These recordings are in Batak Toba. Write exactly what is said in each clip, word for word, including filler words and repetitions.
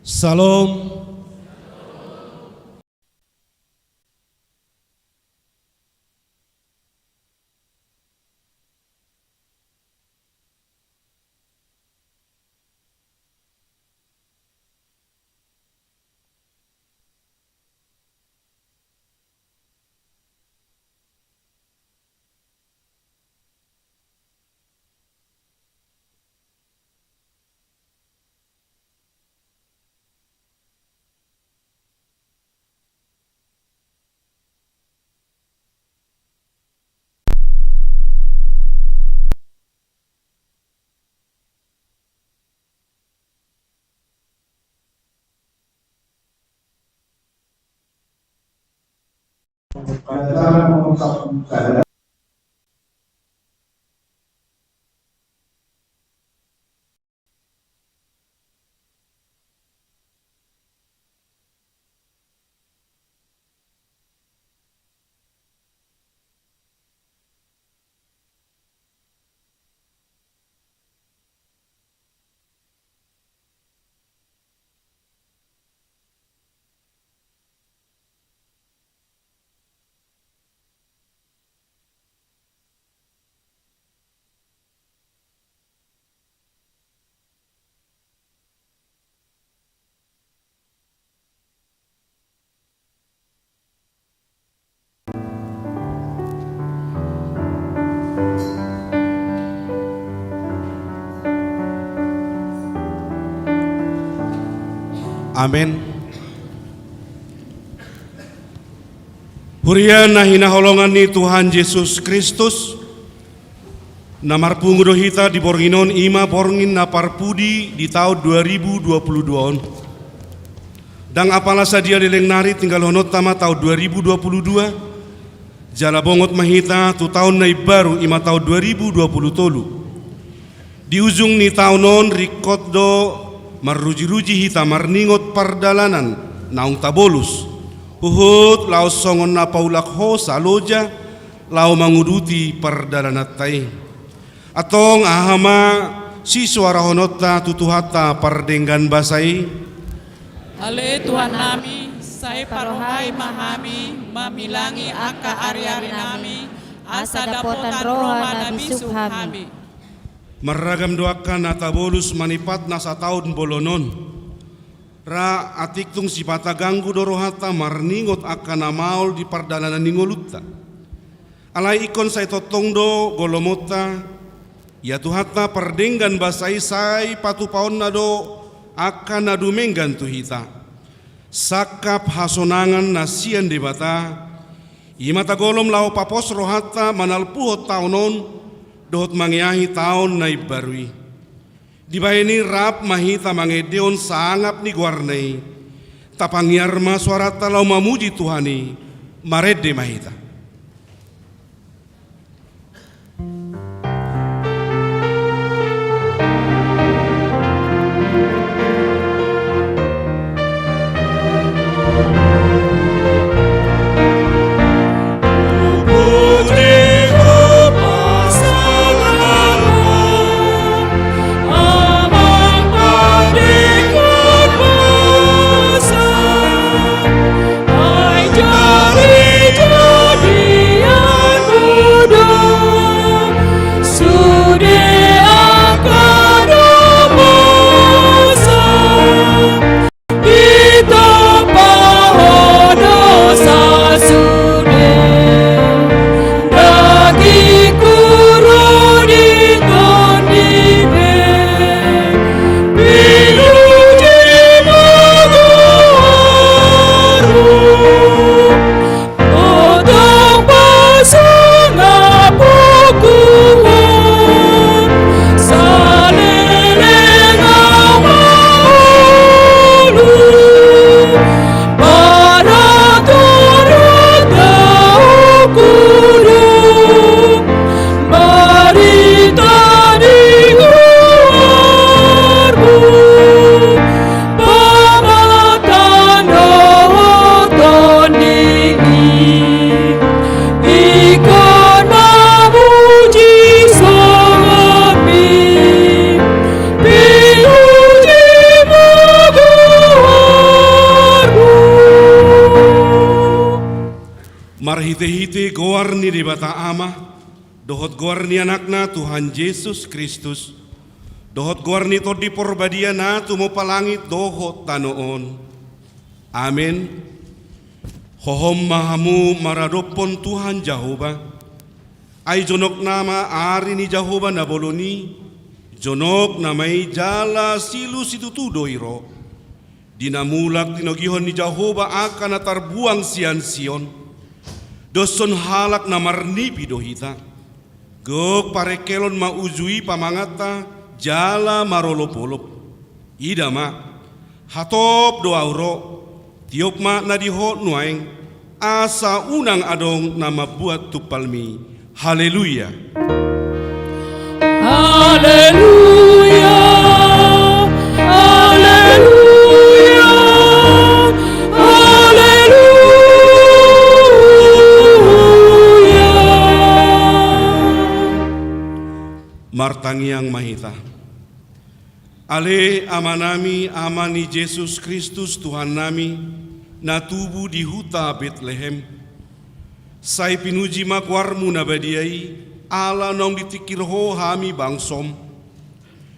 Syalom. Amen. Huria na hinaholongan ni Tuhan Jesus Kristus, na marpungu do hita di borngin on, i ma borngin na parpudi di taon dua ribu dua puluh dua on. Ndang apala sadia leleng nari tinggalhononta ma taon dua ribu dua puluh dua, jala bongot ma hita tu taon na imbaru, i ma taon dua ribu dua puluh tolu. Di ujung ni taon on ringkot do marrujiruji hita marningot pardalanan naung tabolus, huhut laos songon na paulak hosa loja laho manguduti pardalananta i. Antong aha ma sisuarahononta tu Tuhanta pardenggan basa i? Ale Tuhannami, sai parohai ma hami mamilangi angka ariarinami, asa dapotan roha na bisuk hami. Marragam do angka na tabolus manipat na sataon bolon on. Ra atik tung sipata ganggu do rohanta marningot angka na maol di pardalanan ni ngolunta. Alai ingkon sai tongtong do golomonta, ia Tuhanta pardenggan basa i sai patupaonna do angka na dumenggan tu hita. Sangkap hasonangan na sian Debata, i ma tagolom laho papos rohanta manalpuhon taon on, dohot mangeahi taon na imbaru i. Dibahen i rap ma hita mangendehon sangap ni goarna i, tapangiar ma soaranta laho mamuji Tuhan i, marende ma hita. Hite-hite goar ni Debata Ama, dohot goar ni Anakna Tuhan Jesus Kristus, dohot goar ni Tondi Porbadia na tumompa langit dohot tano on. Amen. Hohom ma hamu maradophon Tuhan Jahowa. Ai jonok nama ari ni Jahowa na bolon i, jonok nama i jala silu situtu do i ro. Di na mulak tinogihon ni Jahowa angka na tarbuang sian Sion. Doshon halak na marnipi do hita. Gok parengkelon ma uju i pamanganta jala marolop-olop. Ida ma, hatop do ahu ro, tiop ma na di ho nuaeng, asa unang adong na mambuat tumpalmi. Haleluya. Haleluya. Haleluya. Haleluya. Martangiang ma hita. Ale Amanami, Ama ni Jesus Kristus, Tuhannami, na tubu di huta Betlehem. Sai pinuji ma goarmu na badia i, ala naung ditingkir ho hami bangsom.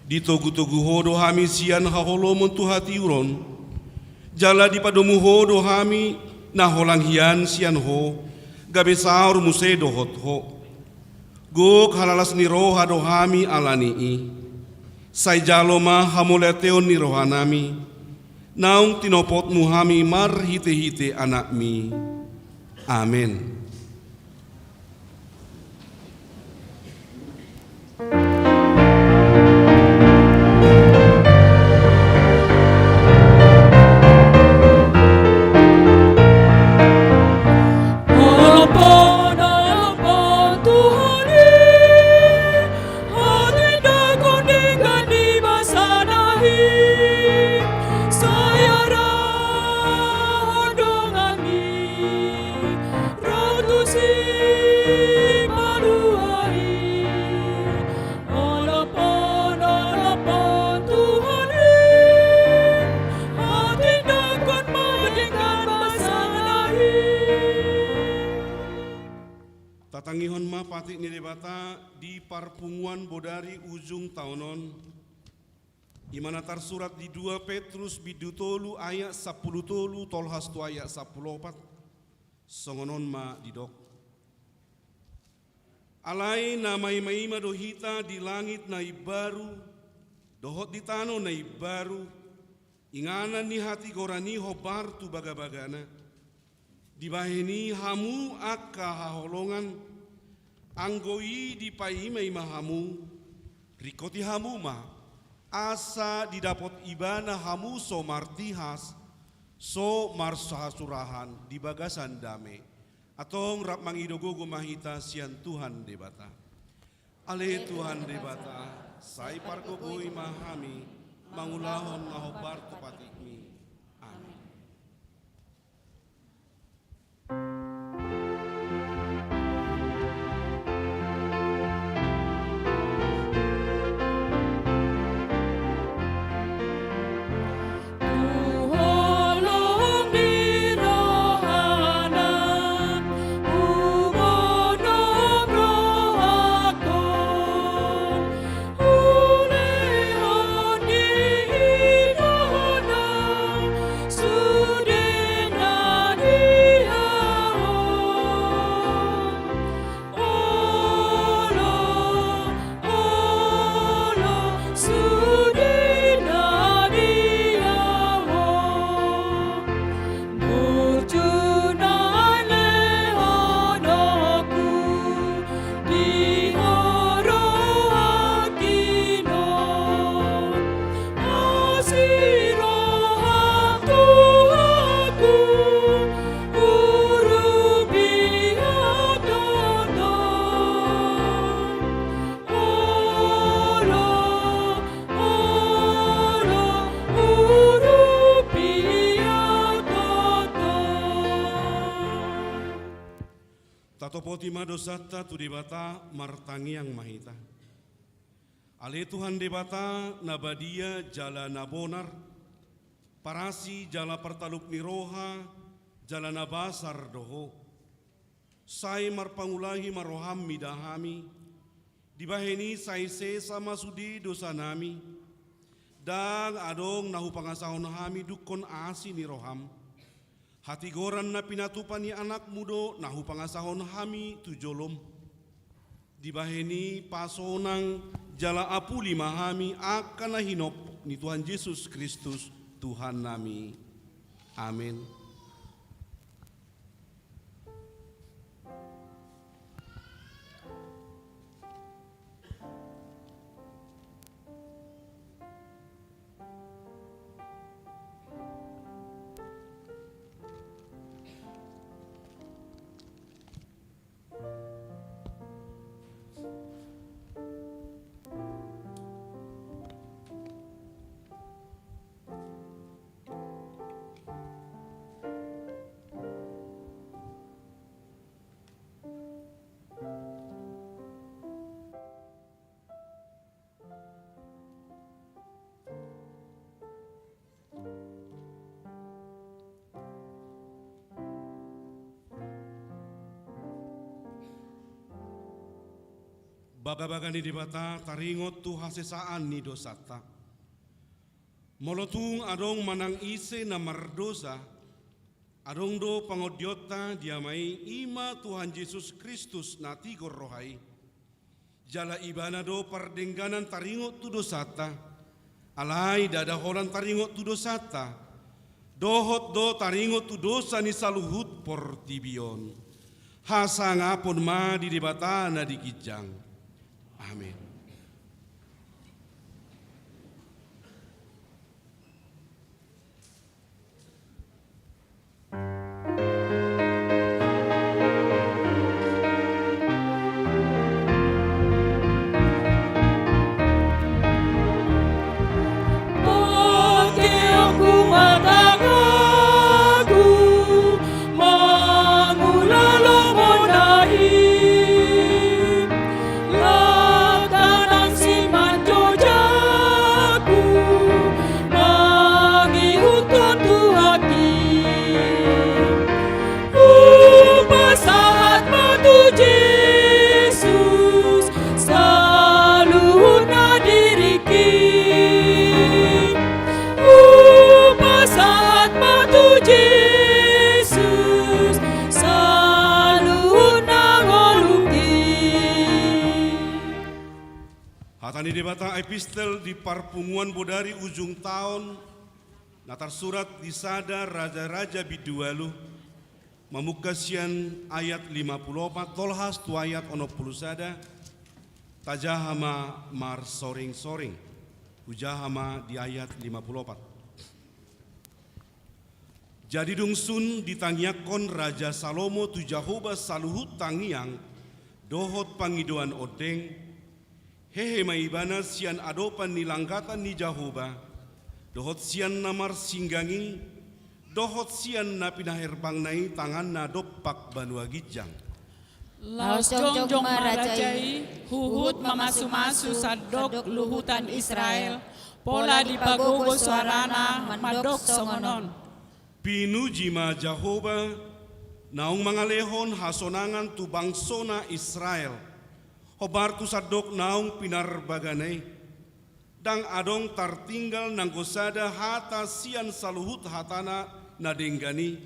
Ditogu-togu ho do hami sian haholomon tu hatiuron. Jala dipadomu ho do hami na holang hian sian ho, gabe saor muse dohot ho. Gok halalas ni roha do hami ala ni i. Sai jalo ma hamauliateon ni rohanami, naung tinopotmu hami marhite-hite Anakmi. Amen. Olo pona, olo pon Tuhan i, hatindangkon denggan di basana i, sai arahon donganmi ro tu Sipalua i. Olo pona, olo pon Tuhan i, hatindangkon ma denggan basana i. Tatangihon ma patik ni Debata di parpunguan bodari ujung taon on. I ma na tarsurat di dua Petrus bindu tolu ayat sampulu tolu tolhas tu ayat sampulu opat. Songon on ma didok. Alai na maima-ima do hita di langit na imbaru, dohot di tano na imbaru, inganan ni hatigoran i hombar tu bagabagana. Dibahen i hamu angka haholongan, anggo i dipaima-ima hamu, ringkoti hamu ma, asa didapot ibana hamu so martihas, so marsura-surahan di bagasan dame. Antong rap mangido gogo ma hita sian Tuhan Debata. Ale Tuhan Debata, sai pargogoi ma hami mangulahon na hombar tu patikmi. Amen. Tatopoti ma dosanta tu Debata, martangiang ma hita. Ale Tuhan Debata, na badia jala na bonar, parasi jala partalup ni roha, jala na basar do Ho. Sai marpangulahi ma roham mida hami, dibahen i sai sesa ma sude dosanami, ndang adong na hupangasahon hami dungkon asi ni roham. Hatigoran na pinatupa ni Anakmu do na hupangasahon hami tu jolom. Dibahen i pasonang jala apuli ma hami angka na hinophop ni Tuhan Jesus Kristus, Tuhannami. Amen. Bagabaga ni Debata, taringot tu hasesaan ni dosanta. Molo tung adong manang ise na mardosa, adong do pangondionta di Ama i, i ma Tuhan Jesus Kristus na tigor roha i. Jala Ibana do pardengganan taringot tu dosanta. Alai ndada holan taringot tu dosanta, dohot do taringot tu dosa ni saluhut portibi on. Hasangapon ma di Debata na di ginjang. Amen. Mangula lomo na i, langkanan simanjojak, mangihuthon Tuhan i. Hupasahat ma tu Jesus saluhutna diringki. Hupasahat ma tu Jesus saluhutna ngolungki. Hata ni Debata, epistel di parpunguan bodari ujung taon, na tarsurat di sada Raja-raja bindu ualu, mamungka sian ayat lima pulu opat tolhas tu ayat onom pulu sada. Tajaha ma marsoring-soring. Hujaha ma di ayat lima pulu opat. Jadi dung sun ditangiangkon Raja Salomo tu Jahowa saluhut tangiang dohot pangidoan ondeng, hehe ma ibana sian adopan ni langgatan ni Jahowa, dohot sian na marsinggang i, dohot sian na pinaherbangna i tanganna dompak banua ginjang. Laos jongjong ma raja i, huhut mamasumasu sandok luhutan Israel, pola dipagogo soarana mandok songon on. Pinuji ma Jahowa, naung mangalehon hasonangan tu bangsona Israel, hombar tu sandok naung pinarbagana i. Ndang adong tartinggal nanggo sada hata sian saluhut hatana na denggan i,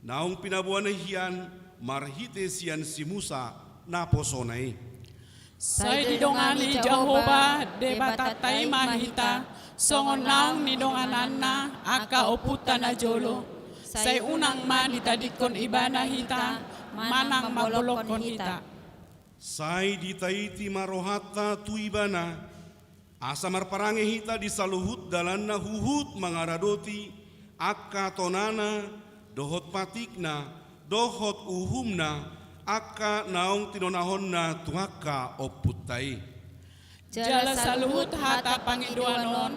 naung pinaboana hian marhite sian si Musa naposona i. Sai didongani Jahowa Debatanta i ma hita, songon naung nidongananna angka ompunta na jolo. Sai unang ma ditadingkon Ibana hita, manang mambolongkon hita. Sai ditaiti ma rohanta tu Ibana, asa marparange hita di saluhut dalanna huhut mangaradoti angka tonana, dohot patikna, dohot uhumna, angka naung tinonahonna tu angka ompunta i. Jala saluhut hata pangidoan on,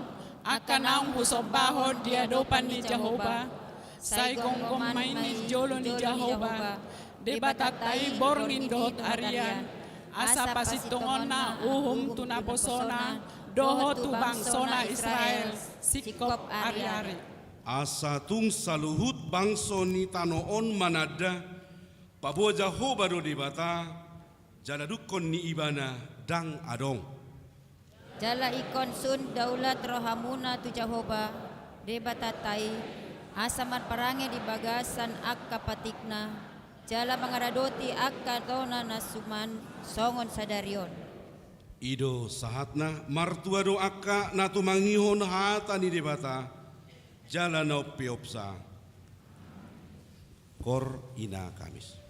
angka naung husombahon di adopan ni Jahowa, sai gomgom ma i di jolo ni Jahowa, Debatanta i borngin dohot arian, asa pasintongonna uhum tu naposona, dohot tu bangsona Israel, singkop ariari. Asa tung saluhut bangso ni tano on mananda, Paboa Jahowa do Debata, jala dungkon ni Ibana ndang adong. Jala ingkon sun daulat rohamuna tu Jahowa, Debatanta i, asa marparange di bagasan angka patikna, jala mangaradoti angka tona na suman songon sadari on. I do sahatna, martua do angka na tumangihon hata ni Debata, jala na umpeopsa. Koor ina Kamis.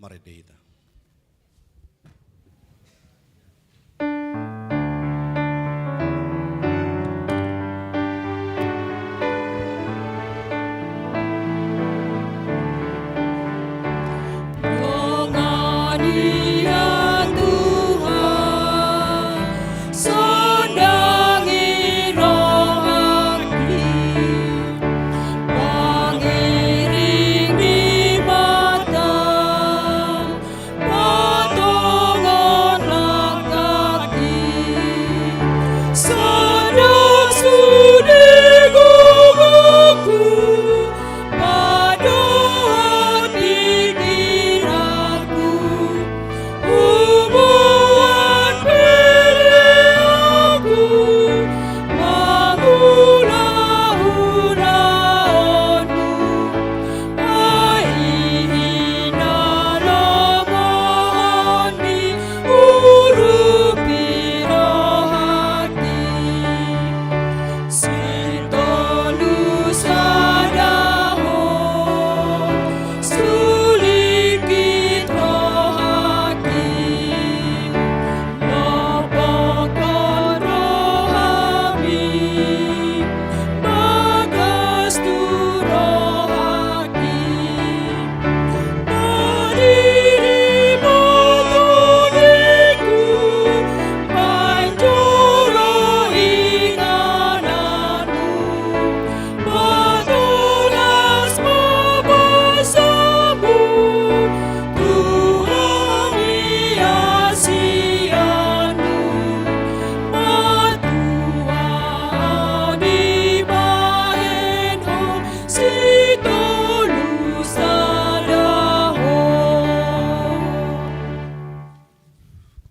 Marende hita.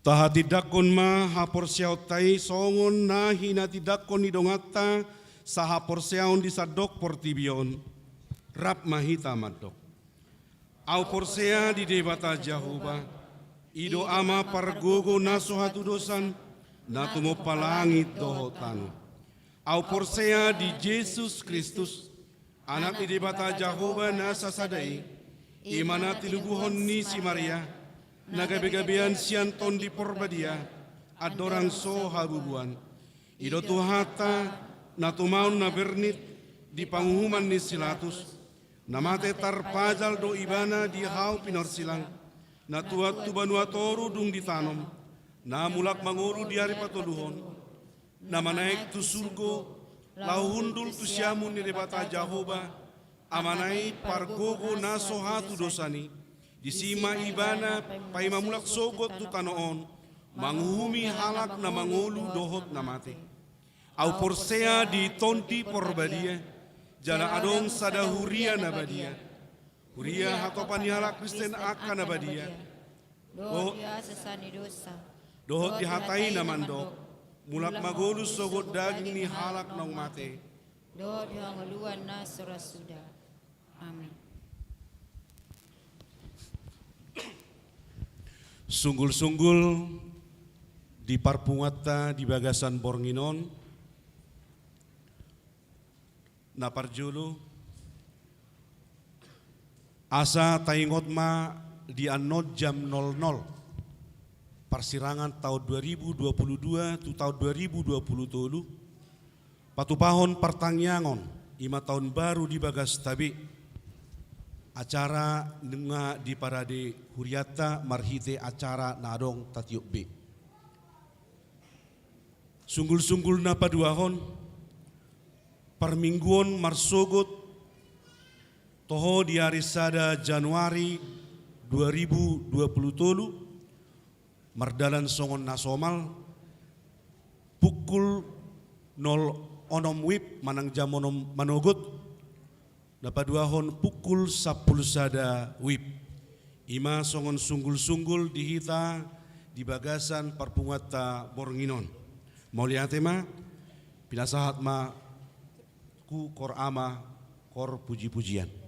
Tahatindangkon ma haporseaonta i songon na hinatindangkon ni donganta sahaporseaon di sandok portibi on. Rap ma hita mandok. Ahu porsea di Debata Jahowa, i do Ama pargogo na so hatudosan, na tumompa langit dohot tano. Ahu porsea di Jesus Kristus, Anak ni Debata Jahowa na sasada i, i ma na tinubuhon ni si Maria, na gabegabean sian Tondi Porbadia, andorang so habubuan. I do Tuhanta, na tumaon na bernit di panguhuman ni si Pilatus, na mate tarpajal do ibana di hau pinorsilang, na tuat tu banua toru dung ditanom, na mulak mangolu di ari patoluhon, na manaek tu surgo, laho hundul tu siamun ni Debata Jahowa, Amana i pargogo na so hatudosan i, disi ma ibana paima mulak sogot tu tano on, manguhumi halak na mangolu dohot na mate. Ahu porsea di Tondi Porbadia, jala adong sada huria na badia. Huria hatopan ni halak Kristen angka na badia. Dohot di hasesaan ni dosa. Dohot di hata i na mandok, mulak ma ngolu sogot daging ni halak naung mate. Dohot di hangoluan na so ra suda. Amin. Sunggul-sunggul di parpunguanta di bagasan borngin on. Na parjolo, asa taingot ma di annon jam nol nol, parsirangan taon dua ribu dua puluh dua tu taon dua ribu dua puluh tolu, patupahon partangiangon, i ma taon baru di bagasta be. Acara nunga diparade hurianta marhite acara na adong tatiop be. Sunggul-sunggul na paduahon, parmingguon marsogot toho di ari sada Januari dua ribu dua puluh tolu, mardalan songon na somal, pukul nol onom wib manang jam onom manogot, na paduahon pukul sampulu sada wib. I ma songon sunggul-sunggul di hita di bagasan parpunguanta borngin on. Mauliate ma, pinasahat ma tu koor ama, koor puji-pujian.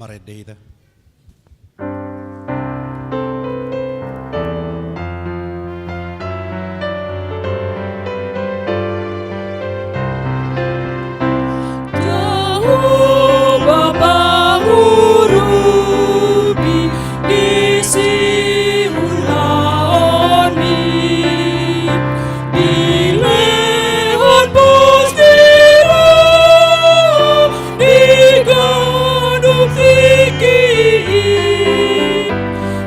Marende hita. Jahowa pangurupi di siulaonmi, dilehon pos ni roha di ganup tingki i,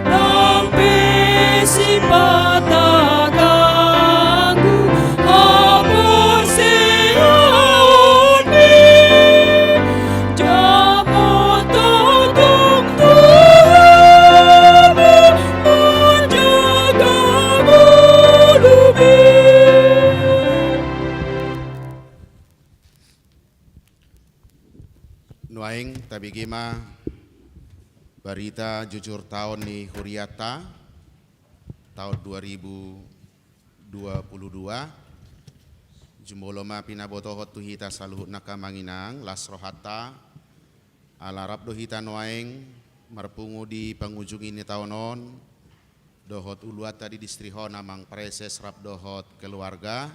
nang pe sipata ganggu haporseaonmi, jamot tongtong tu Ho ma manjaga ngolumi. Nuaeng tabege ma barita jujur taon ni hurianta taon dua ribu dua puluh dua. Jumolo ma pinabotohon tu hita saluhutna, angka amang inang, las rohanta, ala rap do hita nuaeng marpungu di pangujungi ni taon on, dohot uluanta di distrik on, amang praeses rap dohot keluarga,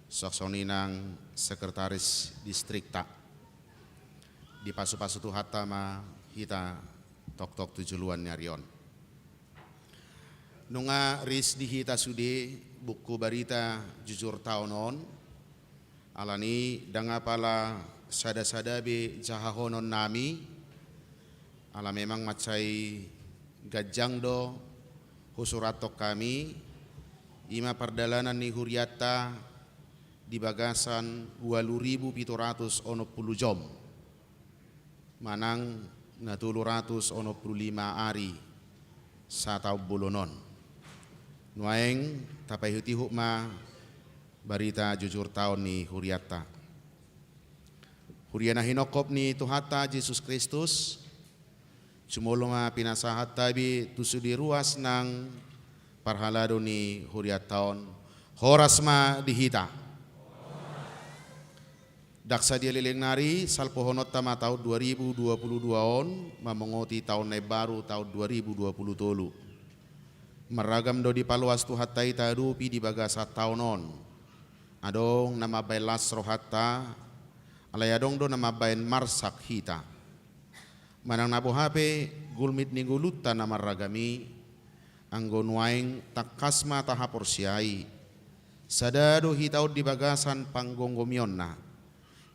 suang songon i nang sekretaris distrikta. Dipasupasu Tuhanta ma hita tongtong tu joloan ni ari on. Nunga ris di hita sude buku barita jujur taon on, alani ndang apala sadasada be jahahonon nami, ala memang mansai ganjang do husurathon hami, i ma pardalanan ni hurianta di bagasan ualu ribu pitu ratus onom pulu jom, manang na tolu ratus onom pulu lima ari sataon bolon on. Nuaeng tapaihutihut ma barita jujur taon ni hurianta. Huria na hinophop ni Tuhanta Jesus Kristus, jumolo ma pinasahat tabi tu sude ruas nang parhalado ni hurianta on. Horas ma di hita. Ndang sadia leleng nari, salpuhononta ma taon dua ribu dua puluh dua on mamongoti taon na imbaru, taon dua ribu dua puluh tolu. Marragam do dipaloas Tuhanta i taadopi di bagasan taon on. Adong na mambaen las rohanta, alai adong do na mambaen marsak hita. Manang na boha pe gulmit ni ngolunta na marragam i, anggo nuaeng tangkas ma tahaporseai, sada do hita on di bagasan panggomgomionna,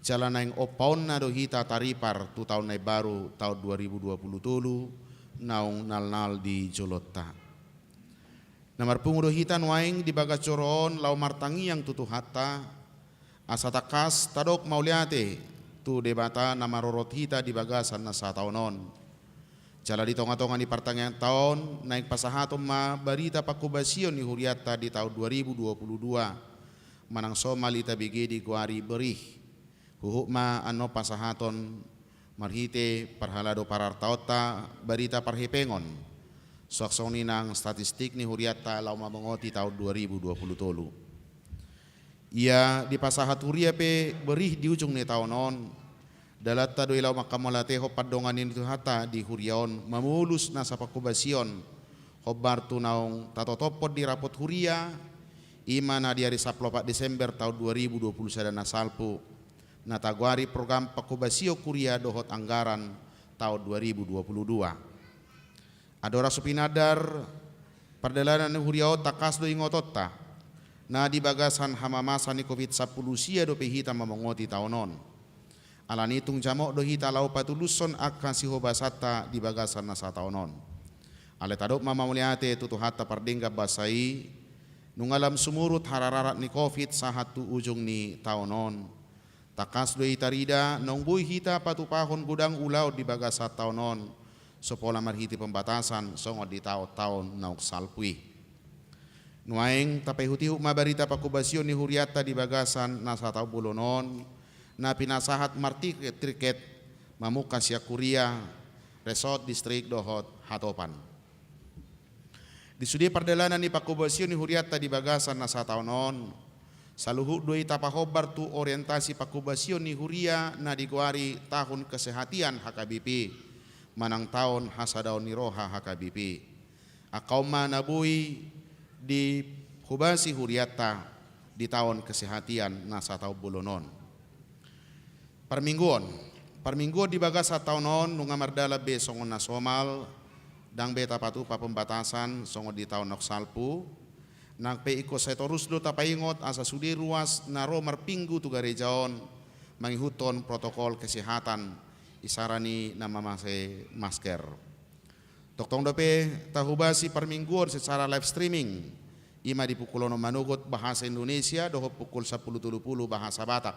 jala naeng ompaonna do hita taripar tu taon na imbaru, taon dua ribu dua puluh tolu, naung nalnal di jolonta. Na marpungu do hita nuaeng di bagas joro on laho martangiang tu Tuhanta, asa tangkas tadok mauliate tu Debata na marorot hita di bagasan na sataon on. Jala di tongatonga ni partangianganta on, naeng pasahaton ma barita panghobasion ni hurianta di taon dua ribu dua puluh dua, manang somal i tabege digoari berih. Huhut ma annon pasahaton marhite parhalado parartaonta barita parhepengon, suang songon i nang statistik ni hurianta laho mamongoti taon dua ribu dua puluh tolu. Ia dipasahat huria pe berih di ujung ni taon on, dalanta do i laho manghamauliatehon pandonganan ni Tuhanta di huria on, mamolus nasa panghobasion hombar tu naung tatotophon di rapot huria, i ma na di ari sampulu opat Desember taon dua ribu dua puluh sada na salpu, na tagoari program panghobasion huria dohot anggaran taon dua ribu dua puluh dua. Andorang so pinandar pardalanan ni huria on, tangkas do ingotonta, na di bagasan hamamasa ni covid sampulu sia dope hita mamongoti taon on. Alani tung jamot do hita laho patulushon angka sihobasanta di bagasan na sataon on. Alai tadok ma mauliate tu Tuhanta pardenggan basa i, nunga lam sumurut harararat ni covid sahat tu ujung ni taon on. Tangkas do i tarida naung boi hita patupahon godang ulaon di bagasan taon on, so pola marhite pembatasan songon di taontaon naung salpu i. Nuaeng tapaihutihut ma barita panghobasion ni hurianta di bagasan na sataon bolon on, na pinasahat martiket-tiket mamungka sian huria, resort, distrik dohot hatopan. Di sude pardalanan ni panghobasion ni hurianta di bagasan na sataon on, saluhut do i tapahombar tu orientasi panghobasion ni huria na digoari Tahun Kesehatan H K B P, manang taon hasadaon ni roha H K B P. Angka on ma na boi dihobasi hurianta di taon kesehatan na sataon bolon on. Parmingguon. Parmingguon di bagasan taon on nunga mardalan be songon na somal, ndang be tapatupa pembatasan songon di taon naung salpu. Nang pe ingkon sai torus do tapaingot asa sude ruas na ro marminggu tu gareja on mangihuthon protokol kesehatan, isarana na mamakai masker. Tongtong dope tahobasi parmingguon secara live streaming, i ma di pukul onom manogot bahasa Indonesia dohot pukul sampulu tolu pulu bahasa Batak.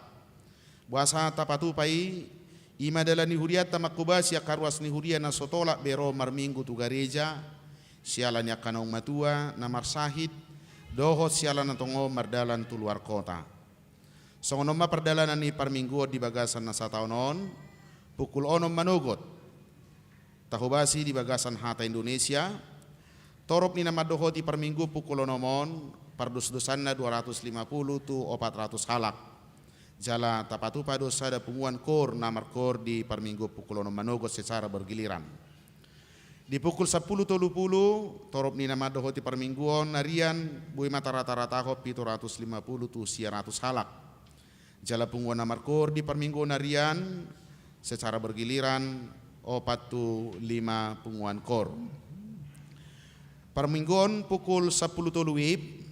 Boasa tapatupa i? I ma dalan ni hurianta manghobasi angka ruas ni huria na so tolap be ro marminggu tu gareja, siala ni angka naung matua, na marsahit, dohot siala na tongon mardalan tu luar kota. Songon on ma pardalanan ni parmingguon di bagasan na sataon on. Pukul onom manogot tahobasi di bagasan hata Indonesia. Torop ni na mandohoti parmingguon pukul onom on, pardosdosanna dua ratus lima pulu tu opat ratus halak. Jala tapatupa do sada punguan koor na markoor di parmingguon pukul onom manogot secara bergiliran. Di pukul sampulu tolu pulu, torop ni na mandohoti parmingguon arian, boi ma tarata-ratahon pitu ratus lima pulu tu sia ratus halak. Jala punguan na markoor di parmingguon arian secara bergiliran opat tu lima punguan koor. Parmingguon pukul sampulu tolu WIB.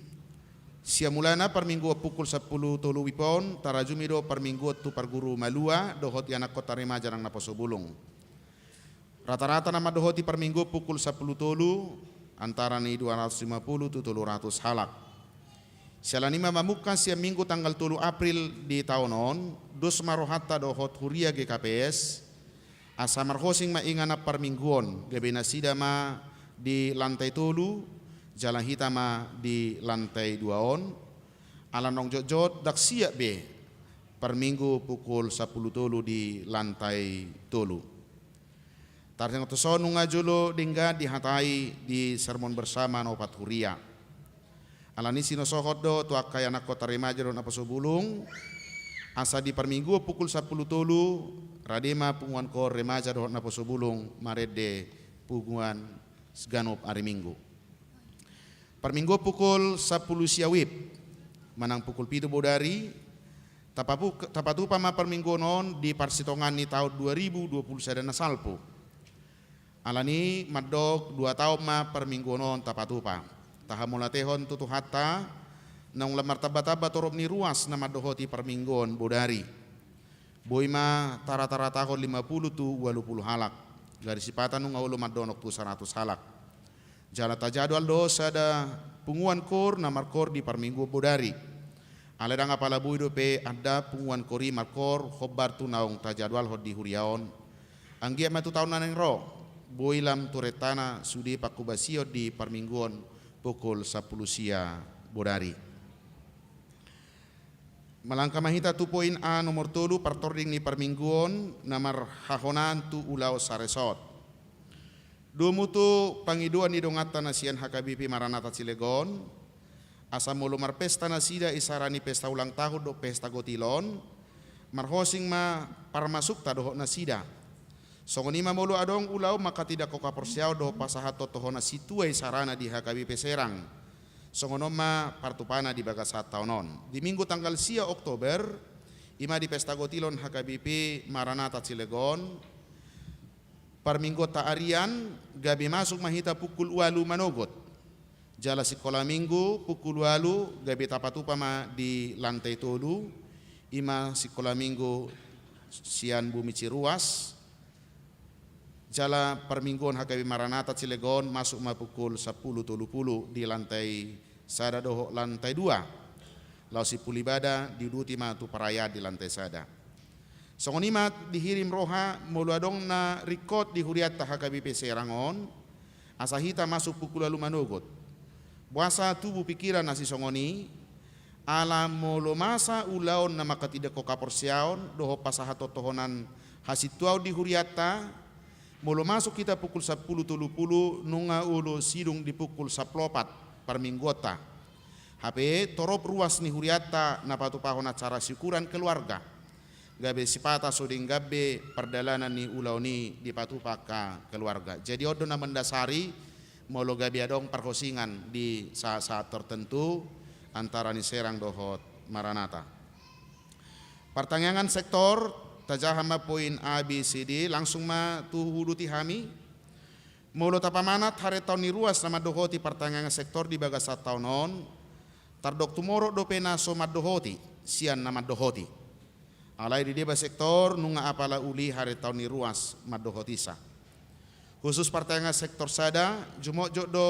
Sian mulana parmingguon pukul sampulu tolu WIB on tarajumi do parmingguon tu parguru malua dohot ianakhonta remaja nang naposo bulung. Rata-rata na mandohoti parmingguon pukul sampulu tolu, antara ni dua ratus lima pulu tu tolu ratus halak. Siala ni i ma mamungka sian minggu tanggal tolu April di taon on, dos ma rohanta dohot huria G K P S, asa marhosing ma inganan parmingguon, gabe nasida ma di lantai tolu, jala hita ma di lantai dua on. Ala naung jotjot, ndang siap be parminggu pukul sampulu tolu di lantai tolu. Taringot tu son nunga jolo denggan dihatai di sermon bersama na opat huria. Alani i sinosohot do tu angka ianakhonta remaja dohot naposo bulung, asa di parmingguon pukul sampulu tolu, rade ma punguan koor remaja dohot naposo bulung marende punguan ganup ari Minggu. Parmingguon pukul sampulu sia WIB, manang pukul pitu bodari, tapapu-, tapatupa ma parmingguon on di parsitongaan ni taon dua ribu dua pulu sada na salpu. Alani i mandok dua taon ma parmingguon on tapatupa. Tahamauliatehon tu Tuhanta, naung lam martamba-tamba torop ni ruas na mandohoti parmingguon bodari. Boi ma tarata-ratahon lima pulu tu ualu pulu halak. Gari sipata nunga olo mandonok tu saratus halak. Jala tajadwal do sada punguan koor na markoor di parmingguon bodari. Alai ndang apala boi dope anda punguan koor i markoor hombar tu naung tajadwalhon di huria on. Anggiat ma tu taon na naeng ro, boi lam tu rentana sude panghobasion di parmingguon pukul sampulu sia bodari. Malangka ma hita tu poin A nomor tolu, partording ni parmingguon na marhahonaan tu ulaon saresort. Domu tu pangidoan ni donganta na sian H K B P Maranatha Cilegon, asa molo marpesta nasida isarani pesta ulang tahun dohot pesta gotilon, marhosing ma parmasukta dohot nasida. Songon i ma molo adong ulaon mangkatindangkon haporseaon dohot pasahathon tohonan sintua isarana di H K B P Serang. Songon on ma partupana di bagasan taon on. Di minggu tanggal sia Oktober, i ma di pesta gotilon H K B P Maranatha Cilegon, parmingguonta arian, gabe masuk ma hita pukul ualu manogot. Jala sikola minggu pukul ualu gabe tapatupa ma di lantai tolu, i ma sikola minggu sian Bumi Ciruas. Jala parmingguon H K B P Maranatha Cilegon masuk ma pukul sampulu tolu pulu di lantai sada dohot lantai dua. Laos simpul ibada diuduti ma tu parayaan di lantai sada. Songon i ma dihirim roha molo adong na ringkot di hurianta H K B P Serang on, asa hita masuk pukul ualu manogot. Boasa tubu pikiran na sisongon i, ala molo masa ulaon na mangkatindangkon haporseaon dohot pasahathon tohonan hasintuaon di hurianta, molo masuk hita pukul sampulu tolu pulu nunga olo sidung di pukul sampulu opat parmingguonta. Hape torop ruas ni hurianta na patupahon acara syukuran keluarga. gabe sipata so denggan be pardalanan ni ulaon i dipatupa angka keluarga. Jadi on do na mandasari molo gabe adong parhosingan di saat-saat tertentu antara ni Serang dohot Maranatha. Partangiangan sektor, tajaha ma poin A, B, C, D, langsung ma tu huduti hami. Molo tapamanat haretaon ni ruas na mandohoti partangiangan sektor di bagasan taon on, tardok tumorot dope na so mandohoti sian na mandohoti. Alai di deba sektor nunga apala uli haretaon ni ruas mandohotisa. Husus partangiangan sektor sada, jumotjot do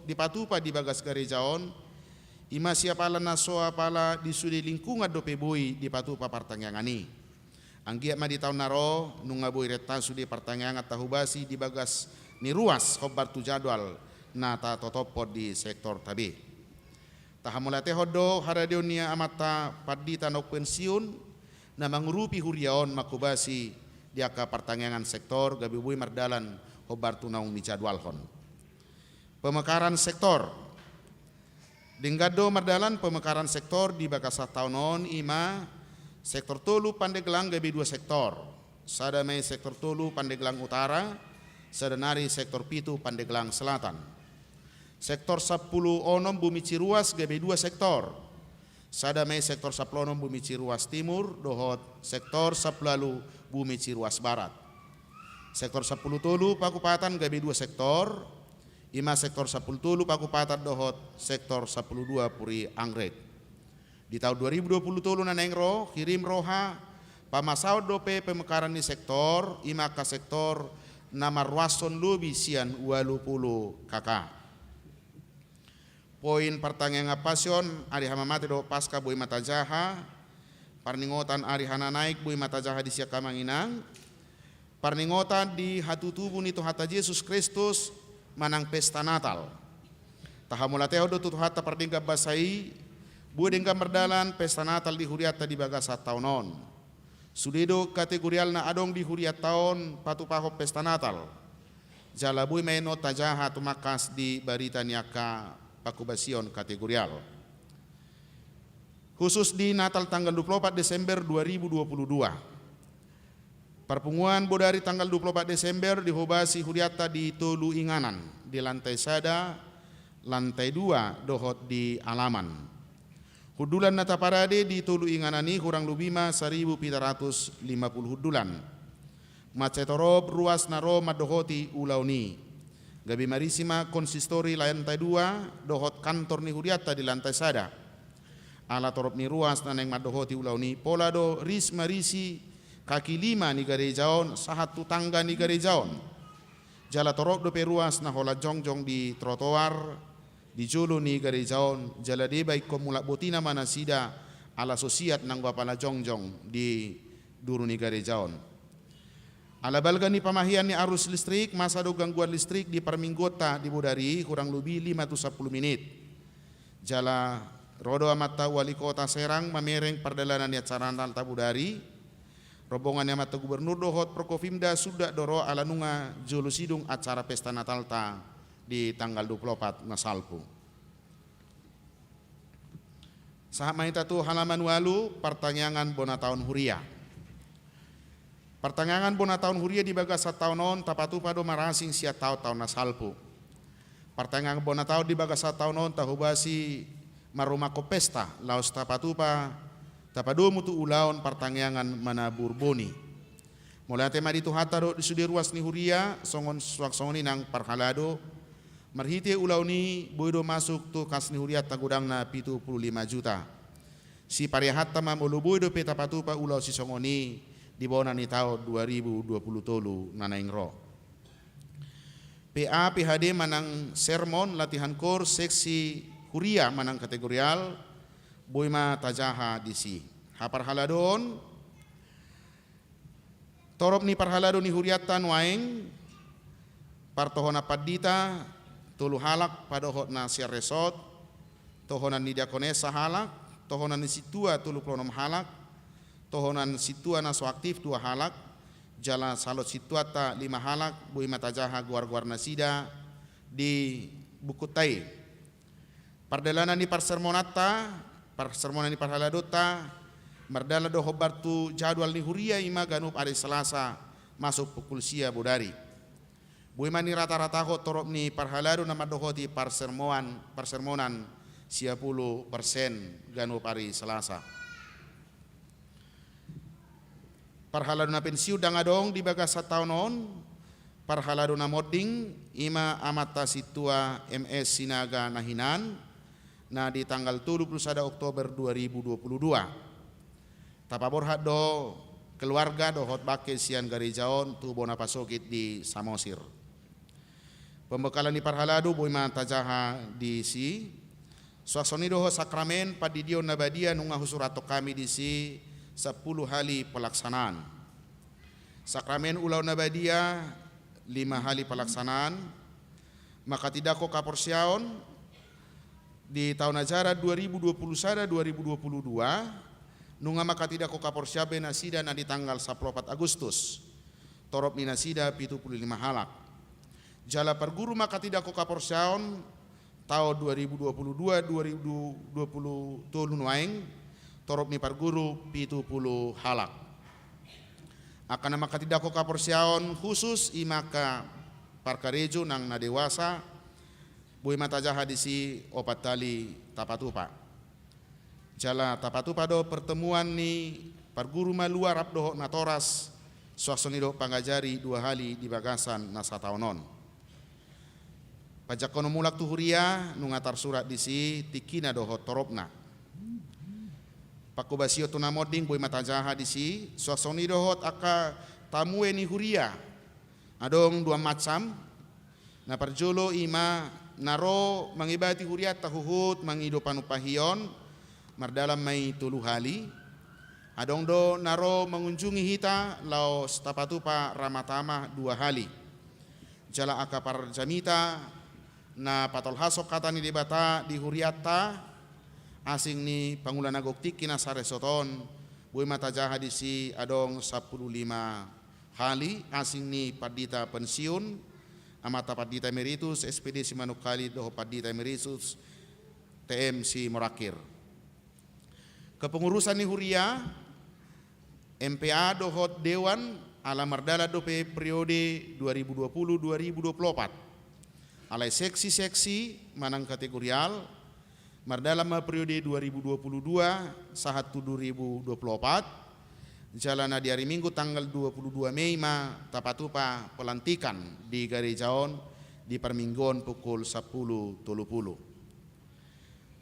dipatupa di bagas gareja on, i ma siapala na so apala di sude lingkungan dope boi dipatupa partangiangan i. Anggiat ma di taon na ro nunga boi renta sude partangiangan tahobasi di bagas ni ruas hombar tu jadwal na tatotophon di sektor ta be. Tahamauliatehon do haradeon ni amanta pandita naung pensiun na mangurupi huria on manghobasi di angka partangiangan sektor gabe boi mardalan hombar tu naung nijadwalhon. Pemekaran sektor. Denggan do mardalan pemekaran sektor di bagasan taon on, i ma sektor tolu Pandeglang gabe dua sektor. Sada ma i sektor tolu Pandeglang Utara, sada nari sektor pitu Pandeglang Selatan. Sektor sampulu onom Bumi Ciruas gabe dua sektor. Sada ma i sektor sampulu onom Bumi Ciruas Timur dohot sektor sampulu ualu Bumi Ciruas Barat. Sektor sampulu tolu Pakupatan gabe dua sektor, i ma sektor sampulu tolu Pakupatan dohot sektor sampulu dua Puri Anggrek. Di taon dua ribu dua pulu tolu na naeng ro, hirim roha pamasaon dope pemekaran ni sektor, i ma angka sektor na marruashon lobi sian ualu pulu K K. Poin partangiangan Pasion, ari hamamate dohot Paska boi ma tajaha, parningotan ari hananaek boi ma tajaha di sian hamu amang inang, parningotan di hatutubu ni Tuhanta Jesus Kristus manang pesta Natal. Tahamauliatehon do tu Tuhanta pardenggan basa i, boi denggan mardalan pesta Natal di hurianta di bagasan taon on. Sude do kategorial na adong di hurianta on patupahon pesta Natal. Jala boi ma i on tajaha tumangkas di barita ni angka panghobasion kategorial. Khusus di Natal tanggal dua pulu opat Desember dua ribu dua pulu dua. Parpunguan bodari tanggal dua pulu opat Desember dihobasi hurianta di tolu inganan, di lantai sada, lantai dua, dohot di alaman. Hundulan na taparade di tolu inganan i hurang lobi ma saribu pitu ratus lima pulu hundulan. Mansai torop ruas na ro mandohoti ulaon i. Gabe marisi ma konsistori lantai dua dohot kantor ni hurianta di lantai sada. Ala torop ni ruas na naeng mandohoti ulaon i, pola do ris marisi kaki lima ni gareja on sahat tu tangga ni gareja on. Jala torop dope ruas na holan jongjong di trotoar di jolo ni gareja on, jala deba ingkon mulak botima ma nasida ala so siat nanggo apala jongjong di duru ni gareja on. Ala balga ni pamahian ni arus listrik, masa do gangguan listrik di parmingguonta di bodari hurang lobi lima tu sampulu minit. Jala ro do amanta wali kota Serang mamereng pardalanan ni acara Natalta bodari. Rombongan ni amanta gubernur dohot Forkopimda sundat do ro ala nunga jolo sidung acara pesta Natalta di tanggal dua pulu opat na salpu. Sahat ma hita tu halaman ualu, partangiangan bona taon huria. Partangiangan bona taon huria di bagasan taon on tapatupa do marasing sian taon-taon na salpu. Partangiangan bona taon di bagasan taon on tahobasi marrumangkon pesta laos tapatupa, tapadomu tu ulaon partangiangan manabur boni. Mauliate ma di Tuhanta dohot di sude ruas ni huria, songon suang songon i nang parhalado. Marhite ulaon i boi do masuk tu kas ni hurianta godangna pitu pulu lima juta. Sipariahanta ma molo boi dope tapatupa ulaon sisongon i di bona ni taon dua ribu dua pulu tolu na naeng ro. P A, P H D manang sermon, latihan koor, seksi huria manang kategorial, boi ma tajaha disi. Haparhaladoon, torop ni parhalado ni hurianta nuaeng, partohonan pandita tolu halak padohot na sian resort, tohonan ni diakonesa halak, tohonan ni sintua tolu pulu onom halak, tohonan sintua na so aktif dua halak, jala salot sintuanta lima halak, boi ma tajaha goar-goar nasida di bukunta i. Pardalanan ni parsermonanta, parsermonan ni parhaladonta, Mardalan do hombar tu jadwal ni huria, i ma ganup ari Selasa masuk pukul sia bodari. Boi ma nirata-ratahon torop ni parhalado na mandohoti parsermoan, parsermonan sia pulu persen ganup ari Selasa. Parhalado na pensiun ndang adong di bagasan taon on. Parhalado na monding i ma amanta sintua M S Sinaga na hinan, na di tanggal tolu pulu sada Oktober dua ribu dua pulu dua. Tapaborhat do keluarga dohot bangke sian gareja on tu bona pasogit di Samosir. Pembekalan ni parhalado boi ma tajaha disi. Suang songon i dohot sakramen pandidion na badia nunga husurathon hami disi sampulu hali pelaksanaan. Sakramen ulaon na badia lima hali pelaksanaan. Manghatindanghon haporseaon di taon ajaran dua ribu dua pulu sada dua ribu dua pulu dua, nunga manghatindanghon haporseaon be nasida na di tanggal sampulu opat Agustus. Torop ni nasida pitu pulu lima halak. Jala parguru manghatindanghon haporseaon taon dua ribu dua pulu dua dua ribu dua pulu tolu nuaeng, torop ni parguru pitu pulu halak. Angka na manghatindanghon haporseaon khusus i ma angka parkarejo nang na dewasa, boi ma tajaha disi opat hali tapatupa. Jala tapatupa do pertemuan ni parguru malua rap dohot natoras, suang songon i dohot pangajari dua hali di bagasan na sataon on. Panjangkonon mulak tu huria nunga tarsurat disi tingkina dohot toropna. Panghobasion tu na monding boi ma tajaha disi, suang songon i dohot angka tamue ni huria. Adong dua macam. Na parjolo i ma na ro mangibati hurianta huhut mangido panumpahion, mardalan ma i tolu hali. Adong do na ro mangunjungi hita laos tapatupa ramah tamah dua hali. Jala angka parjamita na patolhashon hata ni Debata di hurianta, asing ni pangula na gok tingki na saresot on, boi ma tajaha disi adong sampulu lima hali, asing ni pandita pensiun, amanta pandita emeritus S P D Simanungkalit dohot pandita emeritus T M Simorangkir. Kepengurusan ni huria, M P A dohot dewan, ala mardalan dope periode dua ribu dua puluh dua ribu dua puluh opat. Alai seksi-seksi manang kategorial, mardalan ma periode dua ribu dua puluh dua sahat tu dua ribu dua puluh opat. Jala na di ari Minggu tanggal dua puluh dua Mei ma tapatupa pelantikan di gareja on di parmingguon pukul sampulu tolu pulu.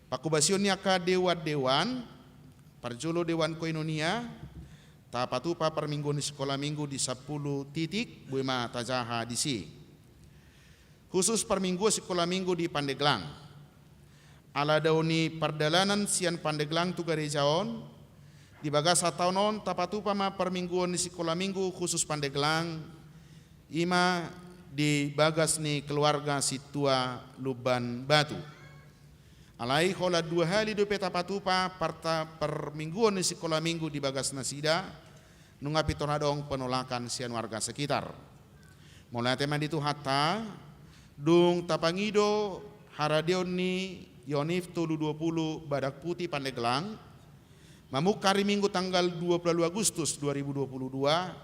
Panghobasion ni angka dewan-dewan, parjolo dewan koinonia, tapatupa parmingguon ni sikola minggu di sampulu titik, boi ma tajaha disi. Khusus parmingguon sikola minggu di Pandeglang. Ala dao ni pardalanan sian Pandeglang tu gareja on, di bagasan taon on tapatupa ma parmingguon ni sikola minggu khusus Pandeglang, i ma di bagas ni keluarga sintua Lumban Batu. Alai holan dua hali dope tapatupa parta-, parmingguon ni sikola minggu di bagas nasida, nunga pintor adong penolakan sian warga sekitar. Mauliate ma di Tuhanta, dung tapangido haradeon ni Yonif tolu dua puluh Badak Putih Pandeglang, mamungka ari Minggu tanggal dua puluh Agustus dua ribu dua puluh dua,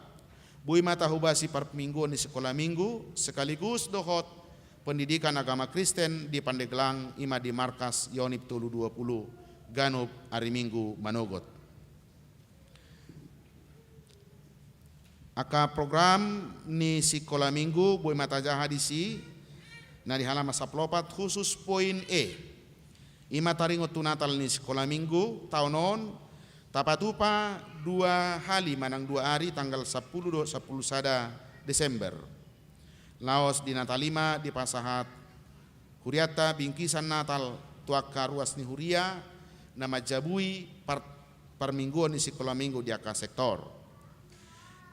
boi ma tahobasi parmingguon ni sikola minggu sekaligus dohot pendidikan agama Kristen di Pandeglang, i ma di markas Yonif tolu dua puluh ganup ari Minggu manogot. Angka program ni sikola minggu boi ma tajaha disi, na di halaman sampulu opat khusus poin E. I ma taringot tu Natal ni sikola minggu taon on, tapatupa dua hali manang dua ari, tanggal sampulu dohot sampulu sada Desember. Laos di Natal i ma dipasahat hurianta bingkisan Natal tu angka ruas ni huria na manjabui par-, parmingguon ni sikola minggu di angka sektor.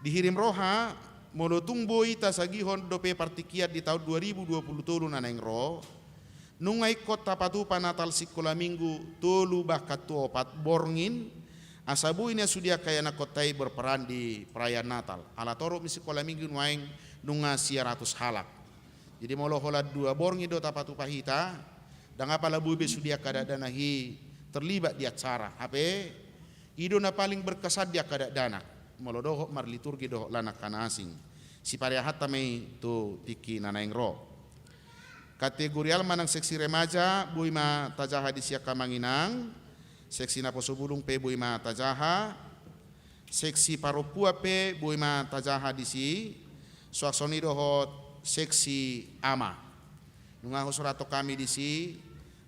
Dihirim roha, molo tung boi tasagihon dope partingkian di taon dua ribu dua puluh tolu na naeng ro, nunga ingkon tapatupa Natal sikola minggu tolu bahkan tu opat borngin, asa boi na sude angka ianakhonta i berperan di perayaan Natal. Ala torop ni sikola minggu nuaeng nunga sia ratus halak. Jadi molo holan dua borngin do tapatupa hita, ndang apala boi be sude angka dakdanak i terlibat di acara. Hape I do na paling berkesan di angka dakdanak, molo dohot marliturgi dohot lan angka na asing. Sipareahanta ma i tu tingki na naeng ro. Kategorial manang seksi remaja boi ma tajaha disi angka amang inang, seksi naposo bulung pe boi ma tajaha, seksi parompuan pe boi ma tajaha disi, suang songon i dohot seksi ama. Nunga husurahon hami disi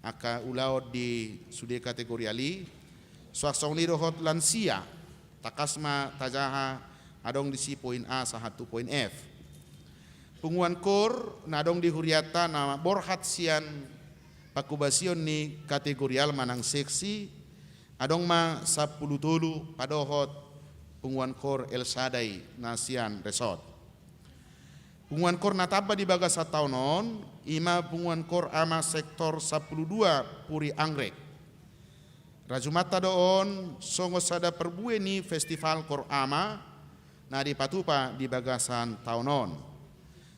angka ulaon di sude kategorial i, suang songon i dohot lansia, tangkas ma tajaha, adong disi poin A sahat tu poin F. Punguan kor na adong di hurianta na borhat sian panghobasion ni kategorial manang seksi, adong ma sampulu tolu padohot punguan kor El Sadai na sian resort. Punguan kor na tamba di bagasan taon on, i ma punguan kor ama sektor sampulu dua Puri Anggrek. Rajumanta do on songon sada parbue ni festival kor ama na dipatupa di bagasan taon on.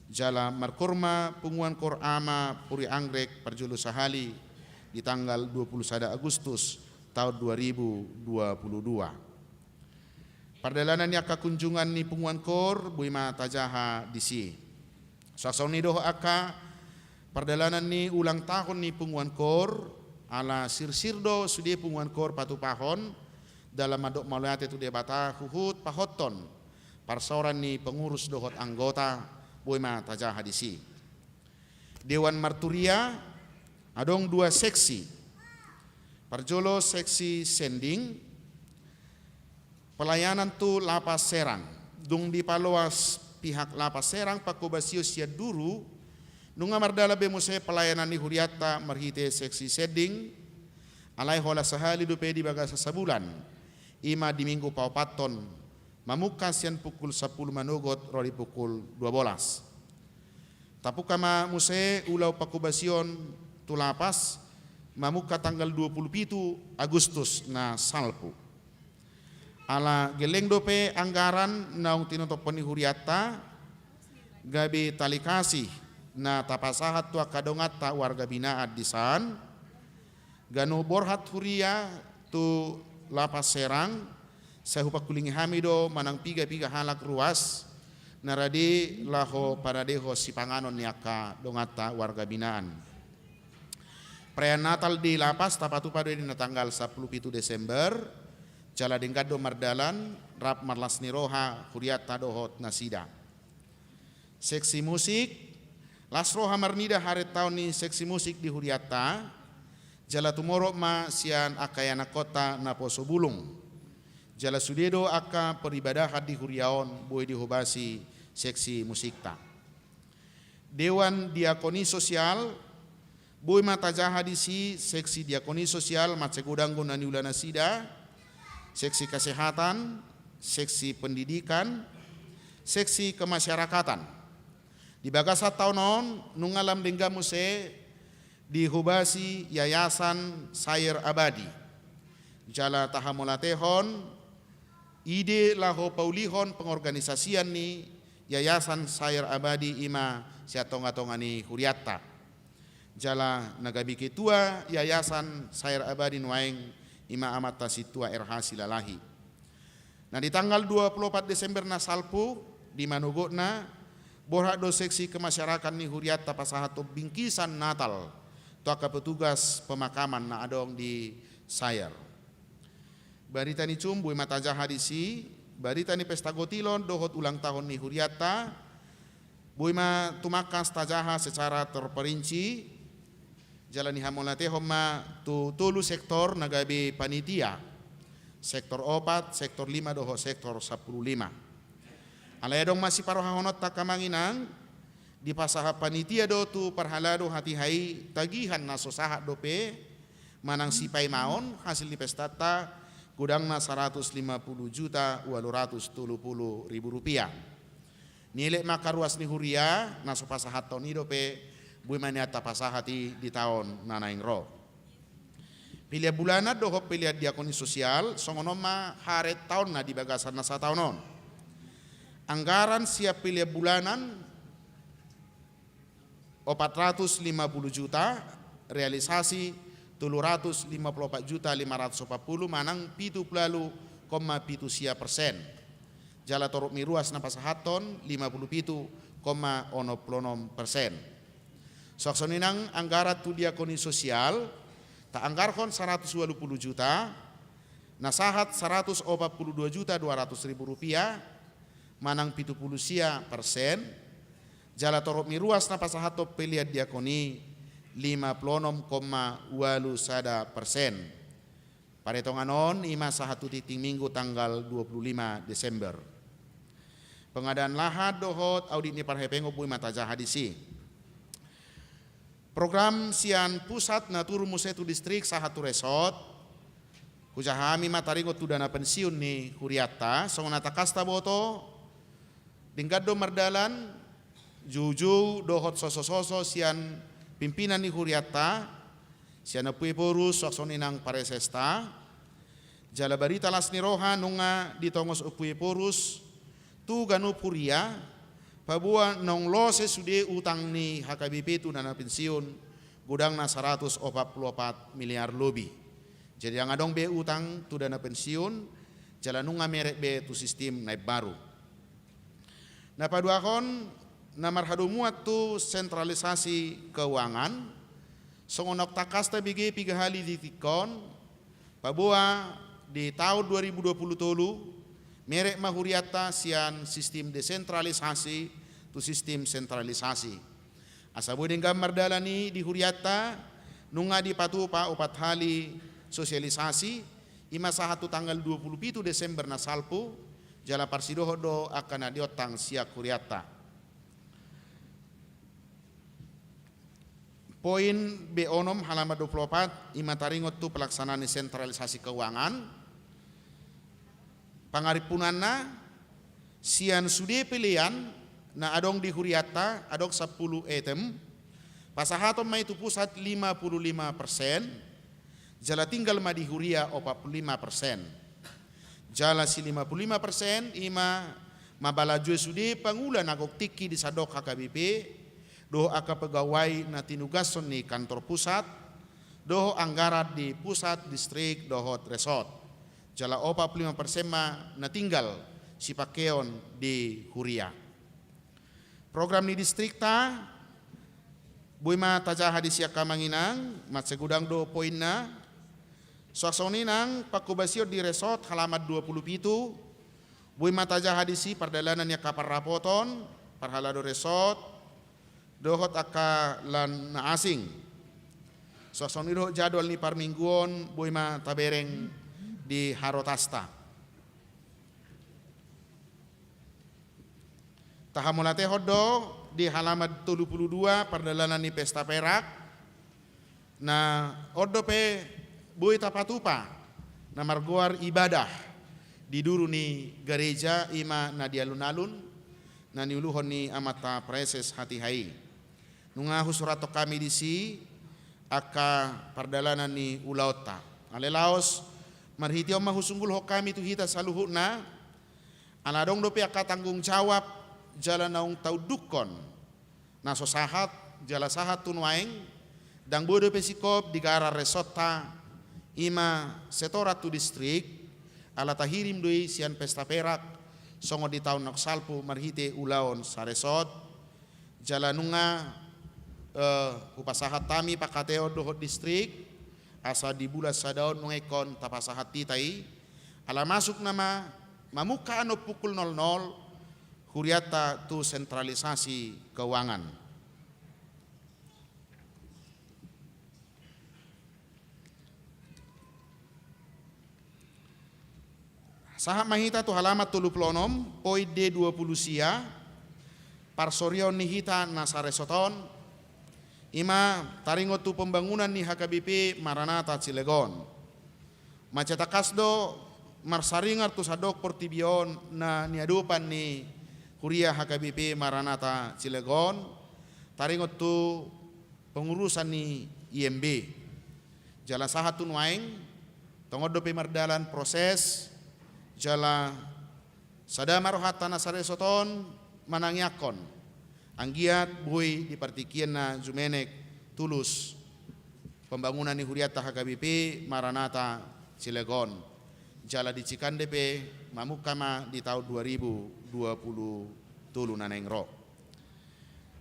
Jala markor ma punguan kor ama Puri Anggrek parjolo sahali di tanggal dua pulu sada Agustus taon dua ribu dua pulu dua. Pardalanan ni angka kunjungan ni punguan kor boi ma tajaha disi. Suang songon i dohot angka pardalanan ni ulang tahun ni punguan kor, ala sirsir do sude punguan kor patupahon dalan mandok mauliate tu Debata huhut pahothon parsaoran ni pengurus dohot anggota, boi ma tajaha disi. Dewan marturia, adong dua seksi. Parjolo seksi sending, pelayanan tu Lapas Serang. Dung dipaloas pihak Lapas Serang panghobasion sian duru, nunga mardalan be muse pelayanan ni hurianta marhite seksi sending, alai holan sahali dope di bagasan sabulan, i ma di minggu paopathon, mamungka sian pukul sampulu manogot ro di pukul dua bolas. Tapungka ma muse ulaon panghobasion tu Lapas, mamungka tanggal dua pulu pitu Agustus na salpu. Ala gelleng dope anggaran naung tinotophon ni hurianta, gabe tali kasih na tapasahat tu angka donganta warga binaan di san, ganup borhat huria tu Lapas Serang, sai hupangkulingi hami do manang piga-piga halak ruas na rade laho paradehon sipanganon ni angka donganta warga binaan. Perayaan Natal di Lapas tapatupa do i di na tanggal sampulu pitu Desember, jala denggan do mardalan rap marlas ni roha hurianta dohot nasida. Seksi musik, las roha marnida haretaon ni seksi musik di hurianta, jala tumorop ma sian angka ianakhonta naposo bulung. Jala sude do angka peribadahan di huria on boi dihobasi seksi musikta. Dewan diakoni sosial, boi ma tajaha disi seksi diakoni sosial mansai godang do na niula nasida, seksi kesehatan, seksi pendidikan, seksi kemasyarakatan. Di bagasan taon on, nunga lam denggan muse dihobasi Yayasan Sair Abadi. Jala tahamauliatehon ide laho paulihon pengorganisasian ni Yayasan Sair Abadi i ma sian tonga-tonga ni hurianta. Jala na gabe ketua Yayasan Sair Abadi nuaeng i ma amanta Sintua R H Silalahi. Na di tanggal dua pulu opat Desember na salpu, di manogotna, borhat do seksi kemasyarakatan ni hurianta pasahathon bingkisan Natal tu angka petugas pemakaman na adong di Sair. Barita ni cum boi ma tajaha disi, barita ni pesta gotilon dohot ulang tahun ni hurianta, boi ma tumangkas tajaha secara terperinci, jala nihamauliatehon ma tu tolu sektor na gabe panitia, sektor opat, sektor lima dohot sektor sampulu lima. Alai adong ma siparohahononta angka amang inang, dipasahat panitia do tu parhalado hatiha i tagihan na so sahat dope, manang sipaimaon hasil ni pestanta, godangna saratus lima pulu juta ualu ratus tolu pulu ribu rupiah. Nielek ma angka ruas ni huria na so pasahathon i dope, boi ma nian tapasahat i di taon na naeng ro. Pelean bulanan dohot pelean diakoni sosial, songon on ma haretaonna di bagasan na sataon on. Anggaran sian pelean bulanan, opat ratus lima pulu juta, realisasi tolu ratus lima pulu opat juta lima ratus opat pulu manang pitu pulu ualu koma pitu sia persen. Jala torop ni ruas na pasahathon lima pulu pitu koma onom pulu onom persen. Suang songon i nang anggaran tu diakoni sosial, taanggarhon saratus ualu pulu juta, na sahat saratus opat pulu dua juta dua ratus ribu rupiah, manang pitu pulu sia persen, jala torop ni ruas na pasahathon pelean diakoni lima pulu onom koma ualu sada persen. Paretongan on i ma sahat tu tingting Minggu tanggal dua pulu lima Desember. Pengadaan lahan dohot audit ni parhepengon boi ma tajaha disi. Program sian pusat na turun muse tu distrik sahat tu resort, hujaha hami ma taringot tu dana pensiun ni hurianta, songon na tangkas taboto, denggan do mardalan joujou dohot sosososo sian pimpinan ni hurianta, sian Ompu Ephorus suang songon i nang paresesta. Jala barita las ni roha nunga ditongos Ompu Ephorus tu ganup huria, paboa naung lose sude utang ni H K B P tu dana pensiun, godangna saratus opat pulu opat miliar lobi. Jadi ndang adong be utang tu dana pensiun, jala nunga merek be tu sistim na imbaru. Na paduahon, na marhadomuan tu sentralisasi keuangan, songon naung tangkas tabege piga hali di tingki on, paboa di taon dua ribu dua pulu tolu, merek ma hurianta sian sistim desentralisasi tu sistim sentralisasi. Asa boi denggan mardalan i di hurianta, nunga dipatupa opat hali sosialisasi, i ma sahat tu tanggal dua pulu pitu Desember na salpu, jala parsidohot do angka na diontang sian hurianta. Poin B onom halaman dua pulu opat, i ma taringot tu pelaksanaan ni sentralisasi keuangan. Pangarimpunanna, sian sude pelean na adong di hurianta, adong sampulu item, pasahaton ma i tu pusat lima pulu lima persen, jala tinggal ma di huria opat pulu lima persen. Jala si lima pulu lima persen i ma mambalanjoi sude pangula na gok tingki di sandok H K B P, dohot angka pegawai na tinugashon ni kantor pusat, dohot anggaran di pusat, distrik, dohot resort. Jala opat pulu lima persen ma na tinggal sipangkeon di huria. Program ni distrikta, boi ma tajaha disi angka amang inang, mansai godang do poinna. Suang songon i nang pangkobasion di resort halaman dua pulu pitu, boi ma tajaha disi pardalanan ni angka parrapoton, parhalado resort, dohot angka lan na asing. Suang songon i dohot jadwal ni parmingguon, boi ma tabereng di harotasta. Tahamauliatehon do di halaman tolu pulu dua pardalanan ni pesta perak. Na on dope boi tapatupa na margoar ibadah di duru ni gareja, i ma na di alun-alun na niuluhon ni amanta praeses hatiha i. Nunga husurathon hami disi angka pardalanan ni ulaonta. Alai laos marhite on ma husunggulhon hami tu hita saluhutna, ala adong dope angka tanggung jawab jala naung taundukhon na so sahat jala sahat tu nuaeng, ndang boi dope singkop digarar resortta, i ma setoran tu distrik, ala tahirim do i sian pesta perak songon di taon naung salpu marhite ulaon saresort. Jala nunga, eh, hupasahat hami panghataion dohot distrik, asa di bulan sada on nunga ingkon tapasahat hita i, ala masuk nama mamungka annon pukul nol nol, hurianta tu sentralisasi keuangan. Sahat ma hita tu halaman tolu pulu onom, poin D dua pulu sia, parsorion ni hita na saresort on, i ma taringot tu pembangunan ni H K B P Maranatha Cilegon. Mansai tangkas do marsaringar tu sandok portibi on na niadopan ni huria H K B P Maranatha Cilegon, taringot tu pengurusan ni I M B. Jala sahat tu nuaeng, tongon dope mardalan proses, jala sada ma rohanta na saresort on manangiangkon, anggiat boi di partingkian na jumenek tulus pembangunan ni hurianta H K B P Maranatha Cilegon. Jala di Cikande pe mamungka ma di taon dua ribu dua puluh tolu na naeng ro.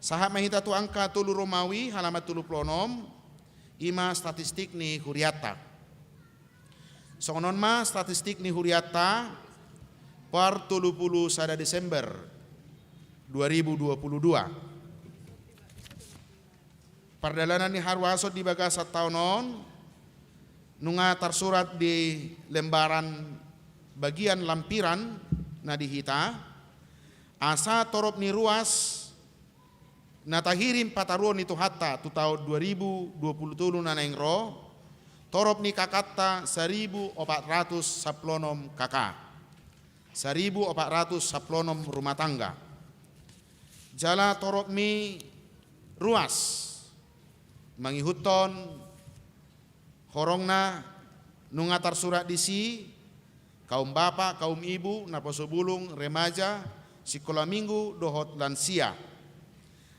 Sahat ma hita tu angka tolu Romawi, halaman tolu pulu onom, i ma statistik ni hurianta. Songon on ma statistik ni hurianta per tolu pulu sada Desember dua ribu dua pulu dua. Pardalanan ni haruason di bagasan taon on nunga tarsurat di lembaran bagian lampiran na di hita, asa torop ni ruas na tahirim pataruon ni Tuhanta tu taon dua ribu dua pulu tolu na naeng ro, torop ni kakanta saribu opat ratus sampulu onom K K, saribu opat ratus sampulu onom rumah tangga. Jala torop ni ruas mangihuthon horongna nunga tarsurat disi, kaum bapa, kaum ibu, naposo bulung, remaja, sikola minggu, dohot lansia.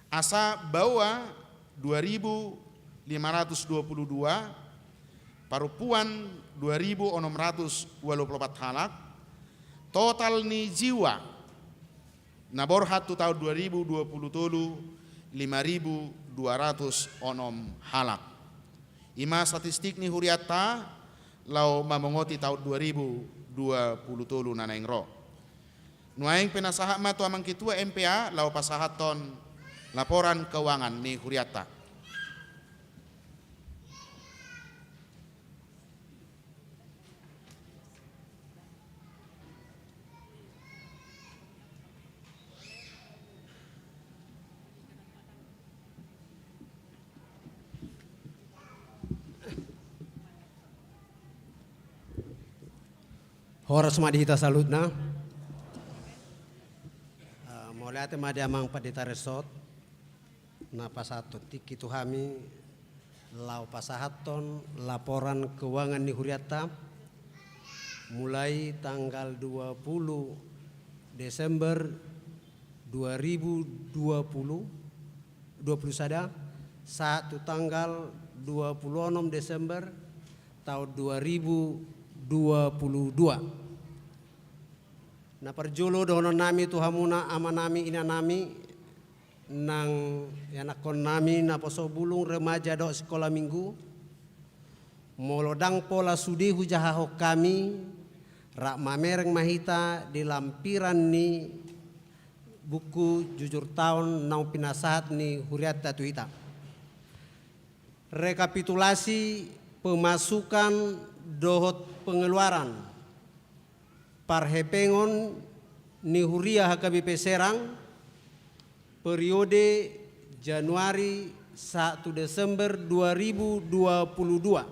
Asa baoa dua ribu lima ratus dua pulu dua, parompuan dua ribu onom ratus ualu pulu opat halak, total ni jiwa na borhat tu taon dua ribu dua pulu tolu, lima ribu dua ratus onom halak. I ma statistik ni hurianta laho mamongoti taon dua ribu dua pulu tolu na naeng ro. Nuaeng pe na sahat ma tu amang ketua M P A laho pasahathon laporan keuangan ni hurianta. Horas ma di hita saluhutna. Eh, mauliate ma di amang pandita resort na pasahathon tingki tu hami laho pasahathon laporan keuangan ni hurianta mulai tanggal dua puluh Desember dua ribu dua puluh, dua puluh sada, sahat tu tanggal dua puluh onom Desember taon dua ribu dua puluh dua. Na parjolo dohonon nami tu hamuna amanami, inanami, nang ianakkon nami naposo bulung, remaja dohot sikola minggu, molo ndang pola sude hujahahon hami, rap mamereng ma hita di lampiran ni buku jujur taon naung pinasahat ni hurianta tu hita. Rekapitulasi pemasukan dohot pengeluaran parhepengon ni huria H K B P Serang periode Januari sahat tu Desember dua ribu dua puluh dua.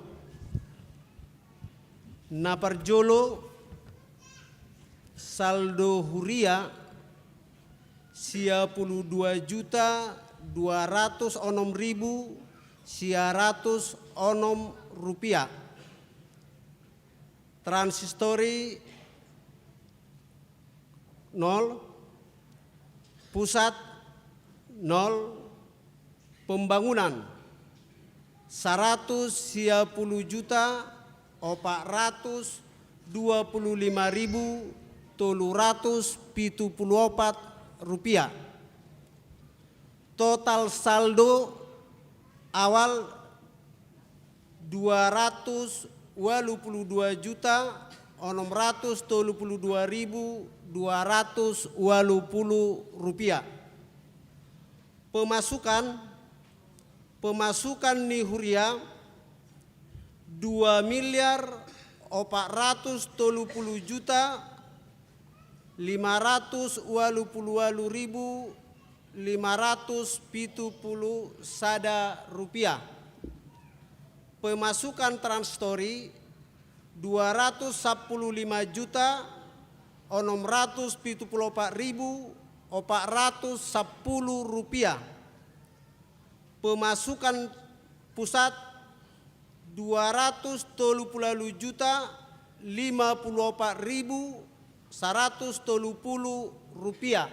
Na parjolo, saldo huria sia pulu dua juta dua ratus onom ribu sia ratus onom rupiah. Transistori nol, pusat nol, pembangunan saratus sia pulu juta opat ratus dua pulu lima ribu tolu ratus pitu pulu opat rupiah. Total saldo awal dua ratus ualu pulu dua juta onom ratus tolu pulu dua ribu dua ratus ualu pulu rupiah. Pemasukan, pemasukan ni huria dua miliar opat ratus tolu pulu juta lima ratus ualu pulu ualu ribu lima ratus pitu pulu sada rupiah. Pemasukan transistori dua ratus sampulu lima juta onom ratus pitu pulu opat ribu opat ratus sampulu rupiah. Pemasukan pusat dua ratus tolu pulu ualu juta lima pulu opat ribu saratus tolu pulu rupiah.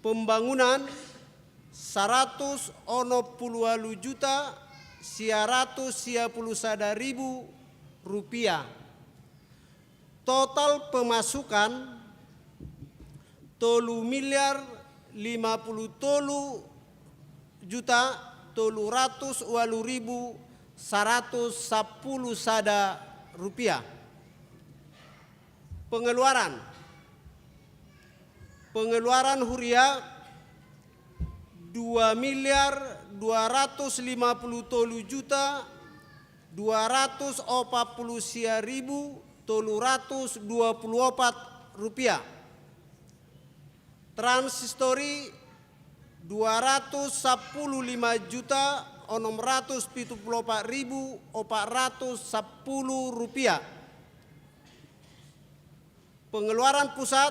Pembangunan saratus onom pulu ualu juta sia ratus sia pulu sada ribu rupiah. Total pemasukan tolu miliar lima pulu tolu juta tolu ratus ualu ribu saratus sampulu sada rupiah. Pengeluaran. Pengeluaran huria dua miliar dua ratus lima pulu tolu juta dua ratus opat pulu sia ribu tolu ratus dua pulu opat rupiah. Transistori dua ratus sampulu lima juta onom ratus pitu pulu opat ribu opat ratus sampulu rupiah. Pengeluaran pusat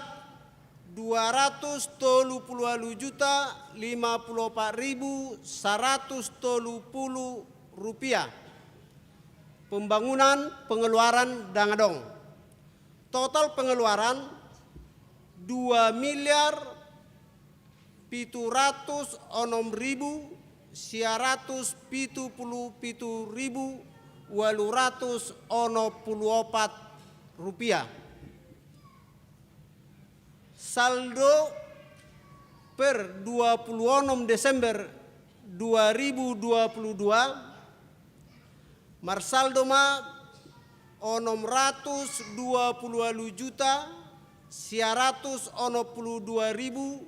dua ratus tolu pulu ualu juta lima pulu opat ribu saratus tolu pulu rupiah. Pembangunan pengeluaran dang adong. Total pengeluaran dua miliar pitu ratus onom ribu sia ratus pitu pulu pitu ribu ualu ratus onom pulu opat rupiah. Saldo per dua pulu onom Desember dua ribu dua pulu dua, marsaldo ma onom ratus dua pulu ualu juta sia ratus onom pulu dua ribu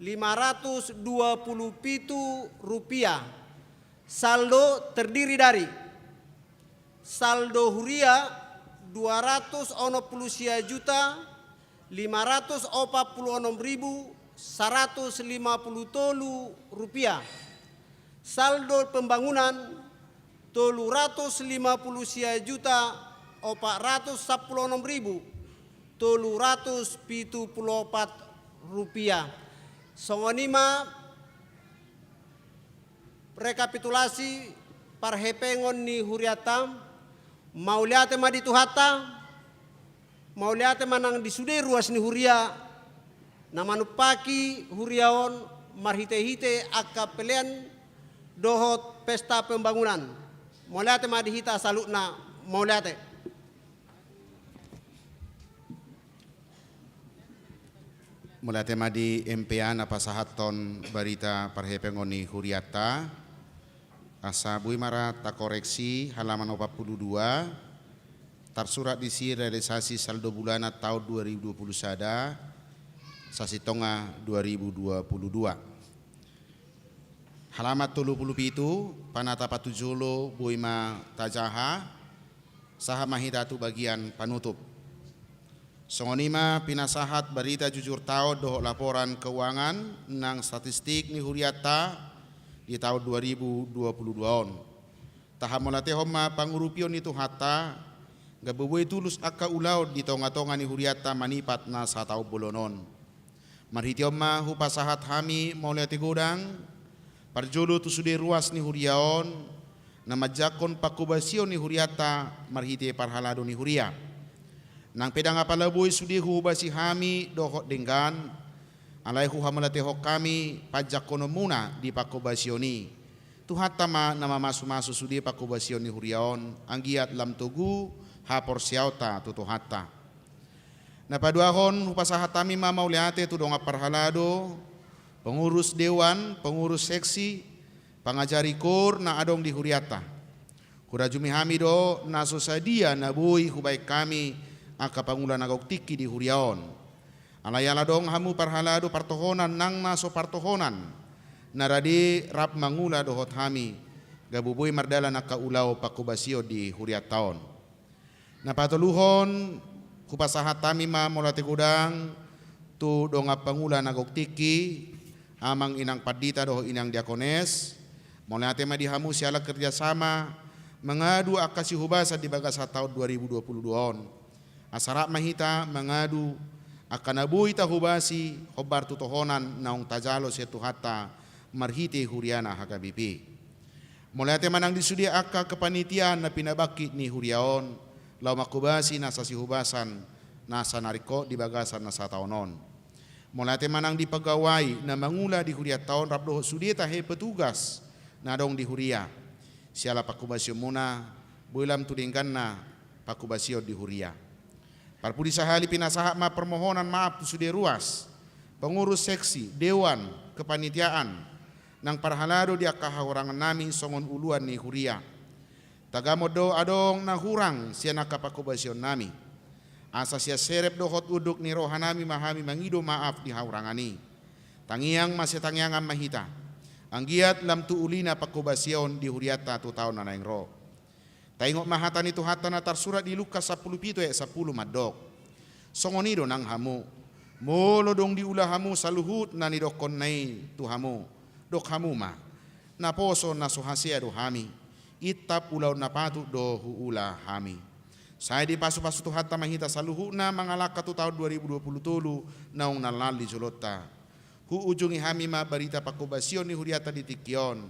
lima ratus dua pulu pitu rupiah. Saldo terdiri dari saldo huria dua ratus onom pulu sia juta lima ratus opat pulu onom ribu saratus lima pulu tolu rupiah. Saldo pembangunan tolu ratus lima pulu sia juta opat ratus sampulu onom ribu tolu ratus pitu pulu opat rupiah. Songon i ma rekapitulasi parhepengon ni hurianta. Mauliate ma di Tuhanta. Mauliate ma nang di sude ruas ni huria na manumpaki huria on marhite-hite angka pelean dohot pesta pembangunan. Mauliate ma di hita saluhutna. Mauliate. Mauliate ma di M P A na pasahathon barita parhepengon ni hurianta. Asa boi ma ra takoreksi, halaman opat pulu dua, tarsurat disi realisasi saldo bulanan taon dua ribu dua pulu sada, sasintongna dua ribu dua pulu dua. Halaman tolu pulu pitu, panata patujolo boi ma tajaha, sahat ma hita tu bagian panutup. Songon i ma pinasahat barita jujur taon dohot laporan keuangan nang statistik ni hurianta di taon dua ribu dua pulu dua on. Tahamauliatehon ma pangurupion ni Tuhanta, gabe boi tulus angka ulaon di tonga-tonga ni hurianta manipat na sataon bolon on. Marhite on ma hupasahat hami mauliate godang, parjolo tu sude ruas ni huria on, na manjangkon panghobasion ni hurianta marhite parhalado ni huria. Nang pe ndang apala boi sude huhobasi hami dohot denggan, alai huhamauliatehon hami panjangkononmuna di panghobasion i. Tuhanta ma na mamasu-masu sude panghobasion ni huria on, anggiat lam togu haporseaonta tu Tuhanta. Na paduahon, hupasahat hami ma mauliate tu dongan parhalado, pengurus dewan, pengurus seksi, pangajari koor na adong di hurianta. Hurajumi hami do na so sadia na boi hubaen hami angka pangula na gok tingki di huria on. Alai ala adong hamu parhalado partohonan nang na so partohonan, na rade rap mangula dohot hami, gabe boi mardalan angka ulaon panghobasion di hurianta on. Na patoluhon, hupasahat hami ma mauliate godang tu dongan pangula na gok tingki, amang inang pandita dohot inang diakones. Mauliate ma di hamu siala kerjasama mangadu angka sihubasan di bagasan taon dua ribu dua pulu dua on. Asa rap ma hita mangadu angka na boi tahobasi hombar tu tohonan naung tajalo sian Tuhanta marhite huriana H K B P. Mauliate ma nang di sude angka kepanitiaan na pinabangkit ni huria on, laho manghobasi nasa sihubasan nasa na ringkot di bagasan na sataon on. Mauliate ma nang di pegawai na mangula di hurianta on rap dohot sude tahe petugas na adong di huria. Siala pangkobasionmuna, boi lam tu dengganna pangkobasion di huria. Parpudi sahali pinasahat ma permohonan maaf tu sude ruas, pengurus seksi, dewan, kepanitiaan, nang parhalado di angka hahurangannami songon uluan ni huria. Tagamon do adong na hurang sian angka pangkobasionnami. Asa sian serep dohot unduk ni rohanami ma hami mangido maaf di hahurangan i. Tangiang masitangiangan ma hita. Anggiat lam tu ulina pangkobasion di hurianta tu taon na naeng ro. Taingot ma hata ni Tuhanta na tarsurat di Lukas sampulu pitu ayat sampulu mandok. Songon i do nang hamu. Molo dung diula hamu saluhut na nidokkonna i tu hamu. Dok hamu ma. Naposo na so hasea do hami. Intap ulaon na patut do huula hami. Sai dipasupasu Tuhanta ma hita saluhutna mangalangka tu taon dua ribu dua pulu tolu naung na lali jolonta. Huujungi hami ma barita pangkobasion ni hurianta di tingki on.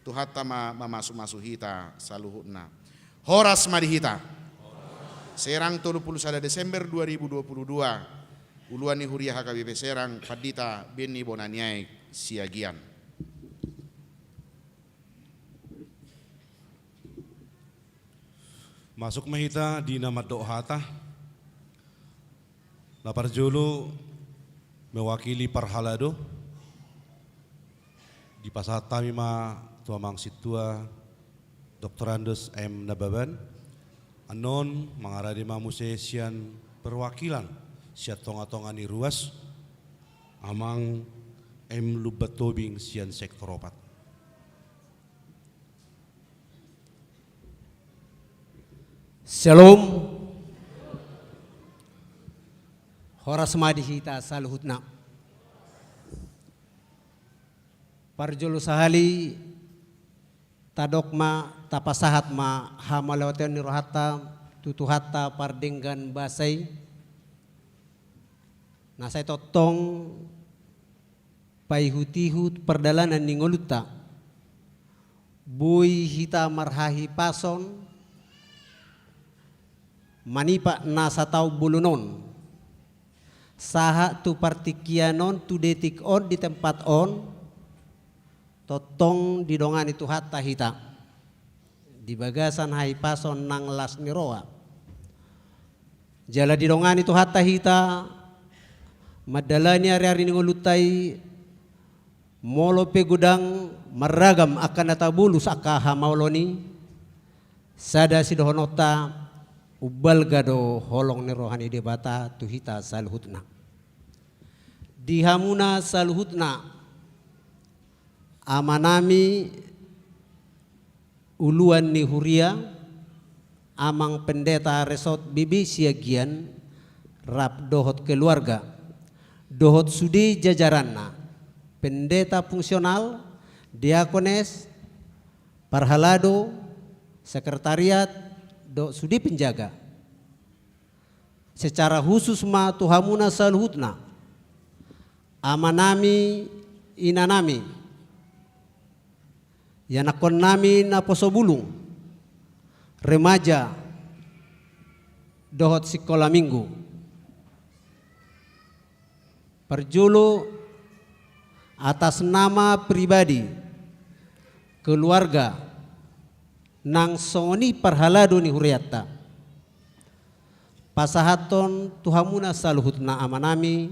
Tuhanta ma mamasumasu hita saluhutna. Horas ma di hita. Serang tolu pulu sada Desember dua ribu dua pulu dua. Uluan ni huria H K B P Serang, Pandita Benny Bonaniaek Siagian. Masuk ma hita di na mandok hata. Na parjolo mewakili parhalado, dipasahat hami ma tu amang sintua Doktorandus M Nababan. Annon mangarade ma muse sian perwakilan sian tonga-tonga ni ruas, amang M Lumban Tobing sian sektor opat. Shalom. Horas ma di hita saluhutna. Parjolo sahali tadok ma, tapasahat ma hamauliateon ni rohanta tu Tuhanta pardenggan basa i. Na sai tongtong paihut-ihut pardalanan ni ngolunta. Boi hita marhahipason manipat na sataon bolon on. Sahat tu partingkian on, tu detik on, di tempat on, tongtong didongani Tuhanta hita. Di bagasan hahipason nang las ni roha. Jala didongani Tuhanta hita mandalani ari-ari ni ngolunta i, molo pe godang marragam angka na tabolus angka hamaolon i, sada sidohononta umbalga do holong ni roha ni Debata tu hita saluhutna. Di hamuna saluhutna, amanami uluan ni huria, amang pendeta resort B B Siagian, rap dohot keluarga, dohot sude jajaranna, pendeta fungsional, diakones, parhalado, sekretariat, dohot sude penjaga. Secara khusus ma tu hamuna saluhutna, amanami, inanami, ianakkonnami naposo bulung, remaja, dohot sikola minggu. Parjolo, atas nama pribadi, keluarga, nang songon i parhalado ni hurianta, pasahathon tu hamuna saluhutna amanami,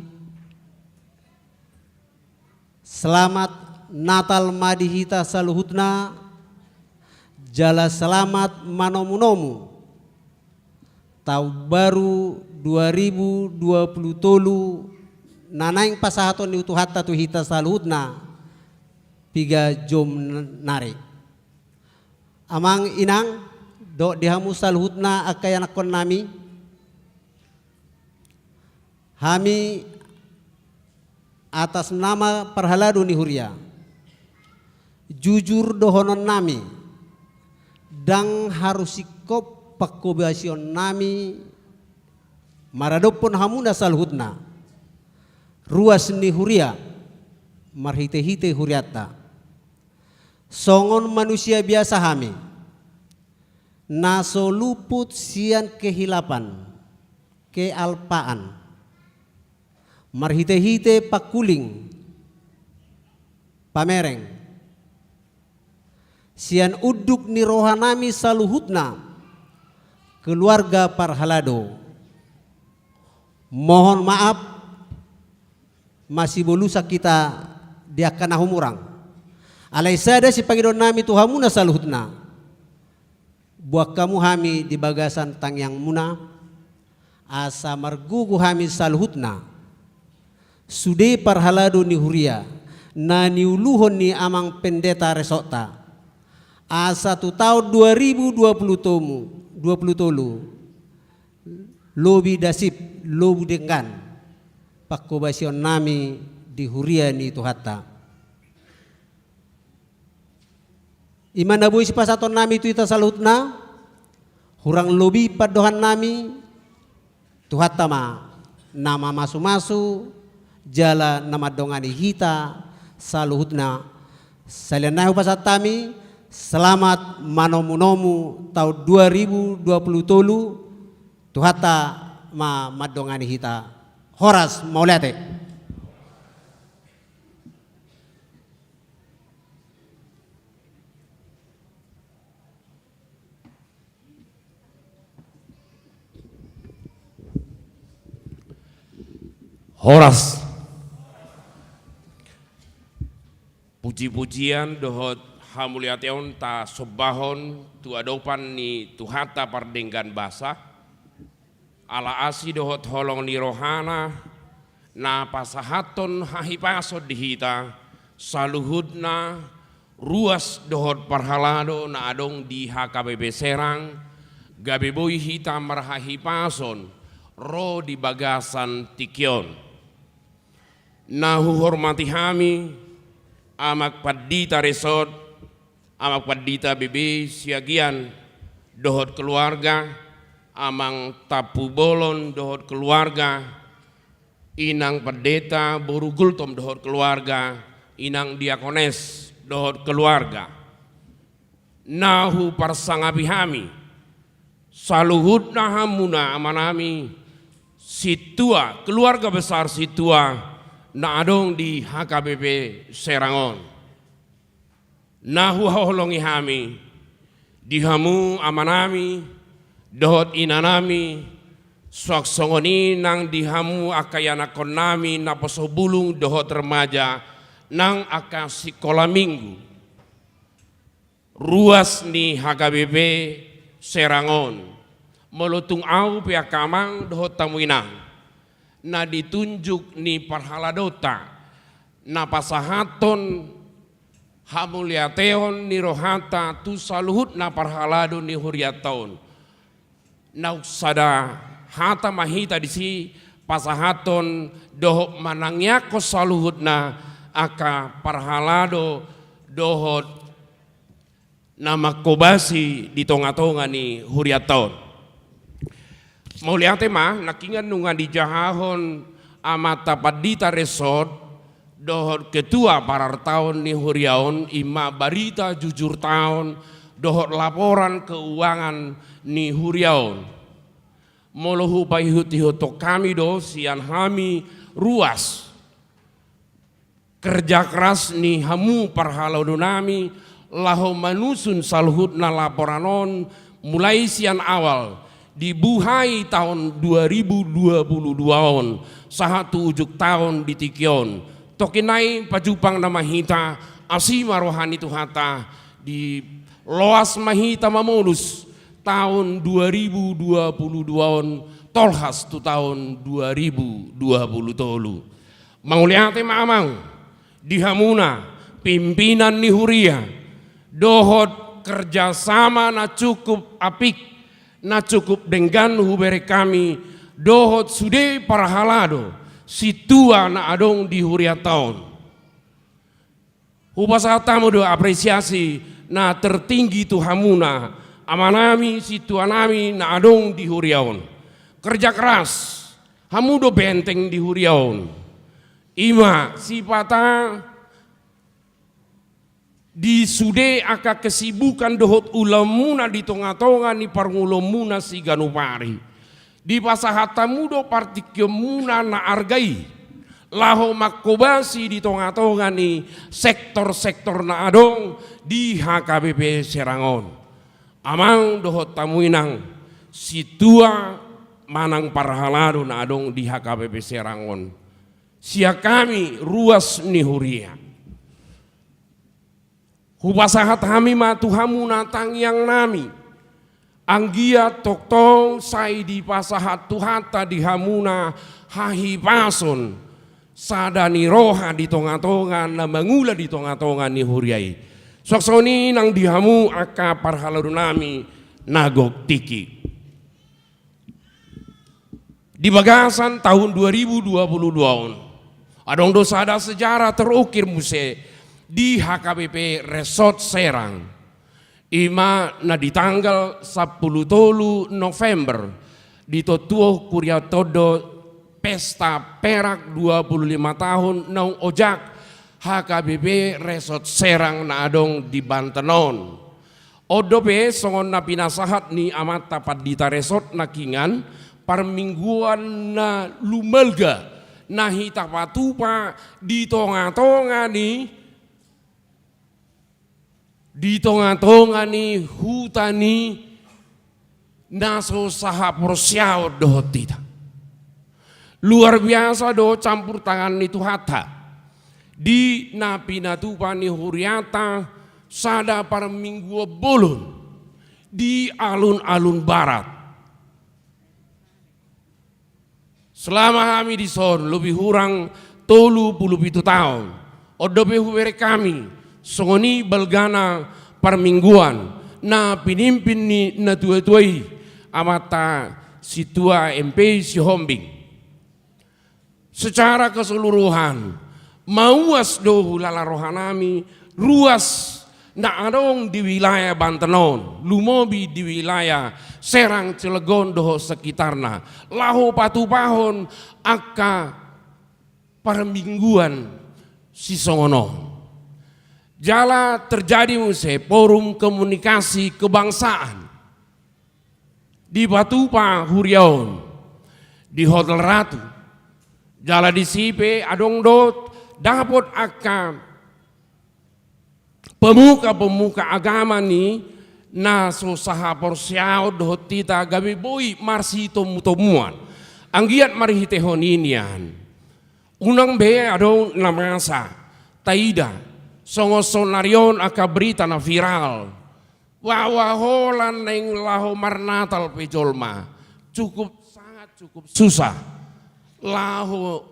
selamat Natal ma di hita saluhutna, jala selamat manomu-nomu taon baru dua ribu dua pulu tolu na naeng pasahaton ni Tuhanta tu hita saluhutna piga jom nari. Amang, inang, dohot di hamu saluhutna angka ianakkonnami, hami atas nama parhalado ni huria, jujur dohononnami, ndang haru singkop pangkobasionnami maradophon hamuna saluhutna, ruas ni huria, marhite-hite hurianta. Songon manusia biasa hami, na so luput sian kehilapan, kealpaan, marhite-hite pangkuling, pamereng, sian unduk ni rohanami saluhutna, keluarga parhalado. Mohon maaf, masibolusan hita di angka na humurang. Alai sada sipangidoannami tu hamuna saluhutna. Boan hamu hami di bagasan tangiangmuna, asa margogo hami saluhutna. Sude parhalado ni huria, na niuluhon ni amang pendeta resortta. Asa tu taon dua ribu dua puluh tomu, dua puluh tolu, lobi dasip, lobi denggan pangkobasionnami di huria ni Tuhanta. I ma na boi sipasahatonnami tu hita saluhutna, hurang lobi pandohannami, Tuhanta ma na mamasumasu jala na mandongani hita saluhutna. Salelenna hupasahat hami, selamat manomunomu taon dua ribu dua puluh tolu, Tuhanta ma mandongani hita. Horas, mauliate. Horas. Puji-pujian dohot hamuliateon tasombahon tu adopan ni Tuhanta pardenggan basa, ala asi dohot holong ni rohana, na pasahathon hahipason di hita, saluhutna ruas dohot parhalado na adong di H K B P Serang, gabe boi hita marhahipason ro di bagasan tingki on. Na huhormati hami, Amang Pandita Resort, Amang Pandita B B Siagian dohot keluarga, Amang Tampubolon dohot keluarga, Inang Pandita Boru Gultom dohot keluarga, Inang Diakones dohot keluarga. Na huparsangapi hami, saluhutna hamuna amanami, sintua, keluarga besar sintua, na adong di H K B P Serang on. Na huhaholongi hami, di hamu amanami, dohot inanami, suang songon i nang di hamu angka ianakkonnami, naposo bulung dohot remaja, nang angka sikola minggu. Ruas ni H K B P Serang on, molo tung ahu pe angka amang dohot hamu inang, na ditunjuk ni parhaladonta, na pasahathon hamuliateon ni rohanta tu saluhutna parhalado ni hurianta on. Naung sada hata ma hita disi pasahathon dohot manangiangkon saluhutna angka parhalado dohot na mangkobasi di tonga-tonga ni hurianta on. Mauliate ma, nangkiningan nunga dijahahon Amanta Pandita Resort dohot ketua parartaon ni huria on, i ma barita jujurta on dohot laporan keuangan ni huria on. Molo hupaihut-ihuthon hami do sian hami ruas kerja keras ni hamu parhaladonami laho manusun saluhutna laporan on, mulai sian awal dibuhai taon dua ribu dua puluh dua on sahat tu ujung taon di tingki on. Tongkin nai pajumpang nama hita, asi ma roha ni Tuhanta, di loas ma hita mamolus taon dua ribu dua puluh dua on, tolhas tu taon dua ribu dua puluh tolu. Mauliate ma amang, di hamuna pimpinan ni huria, dohot kerjasama na cukup apik, na cukup denggan hubereng hami, dohot sude parhalado, sintua na adong di hurianta on. Hupasahat hamu do apresiasi na tertinggi tu hamuna, amanami, sintuanami na adong di huria on. Kerja keras, hamu do benteng di huria on. I ma sipata di sude angka kesibukan dohot ulaonmuna di tonga-tonga ni parngoluonmuna siganup ari. Dipasahat hamu do partingkionmuna na arga i, laho manghobasi di tonga-tonga ni sektor-sektor na adong di H K B P Serang on. Amang dohot hamu inang, sintua manang parhalado na adong di H K B P Serang on, sian hami ruas ni huria, hupasahat hami ma tu hamuna tangiang nami, anggiat tongtong sai dipasahat Tuhanta di hamuna hahipason, sada ni roha di tonga-tonga na mangula di tonga-tonga ni huria i. Suang songon i nang di hamu angka parhalado nami na gok tingki. Di bagasan tahun dua ribu dua puluh dua on, adong do sada sejarah terukir muse di H K B P Resort Serang. I ma na di tanggal sampulu tolu November, ditontuhon huria tondo pesta perak dua puluh lima tahun naung ojak H K B P Resort Serang na adong di Banten on. On dope songon na pinasahat ni amanta pandita resort nangkiningan, parmingguan na lumalga na hita patupa di tonga-tonga ni, di tonga-tonga ni huta ni na so sahaporseaon dohot hita. Luar biasa do campur tangan ni Tuhanta di na pinatupa ni hurianta sada parmingguan bolon di alun-alun barat. Selama hami dison lobi hurang tolu pulu pitu taon, on dope hubereng hami songon i balgana parmingguan na pinimpin ni natua-tua i, amanta sintua M P Sihombing. Secara keseluruhan, mauas do huhilala rohanami ruas na adong di wilayah Banten on, lumobi di wilayah Serang Cilegon dohot sekitarna, laho patupahon angka parmingguan sisongon on. Jala terjadi muse forum komunikasi kebangsaan dipatupa huria on di Hotel Ratu. Jala disi pe adong do dapot angka pemuka-pemuka agama ni na so sahaporseaon dohot hita gabe boi marsitomu-tomuan. Anggiat marhitehon i nian, unang be adong na masa taida songon saonari on angka berita na viral, bahwa holan naeng laho marnatal pe jolma cukup, sangat cukup susah laho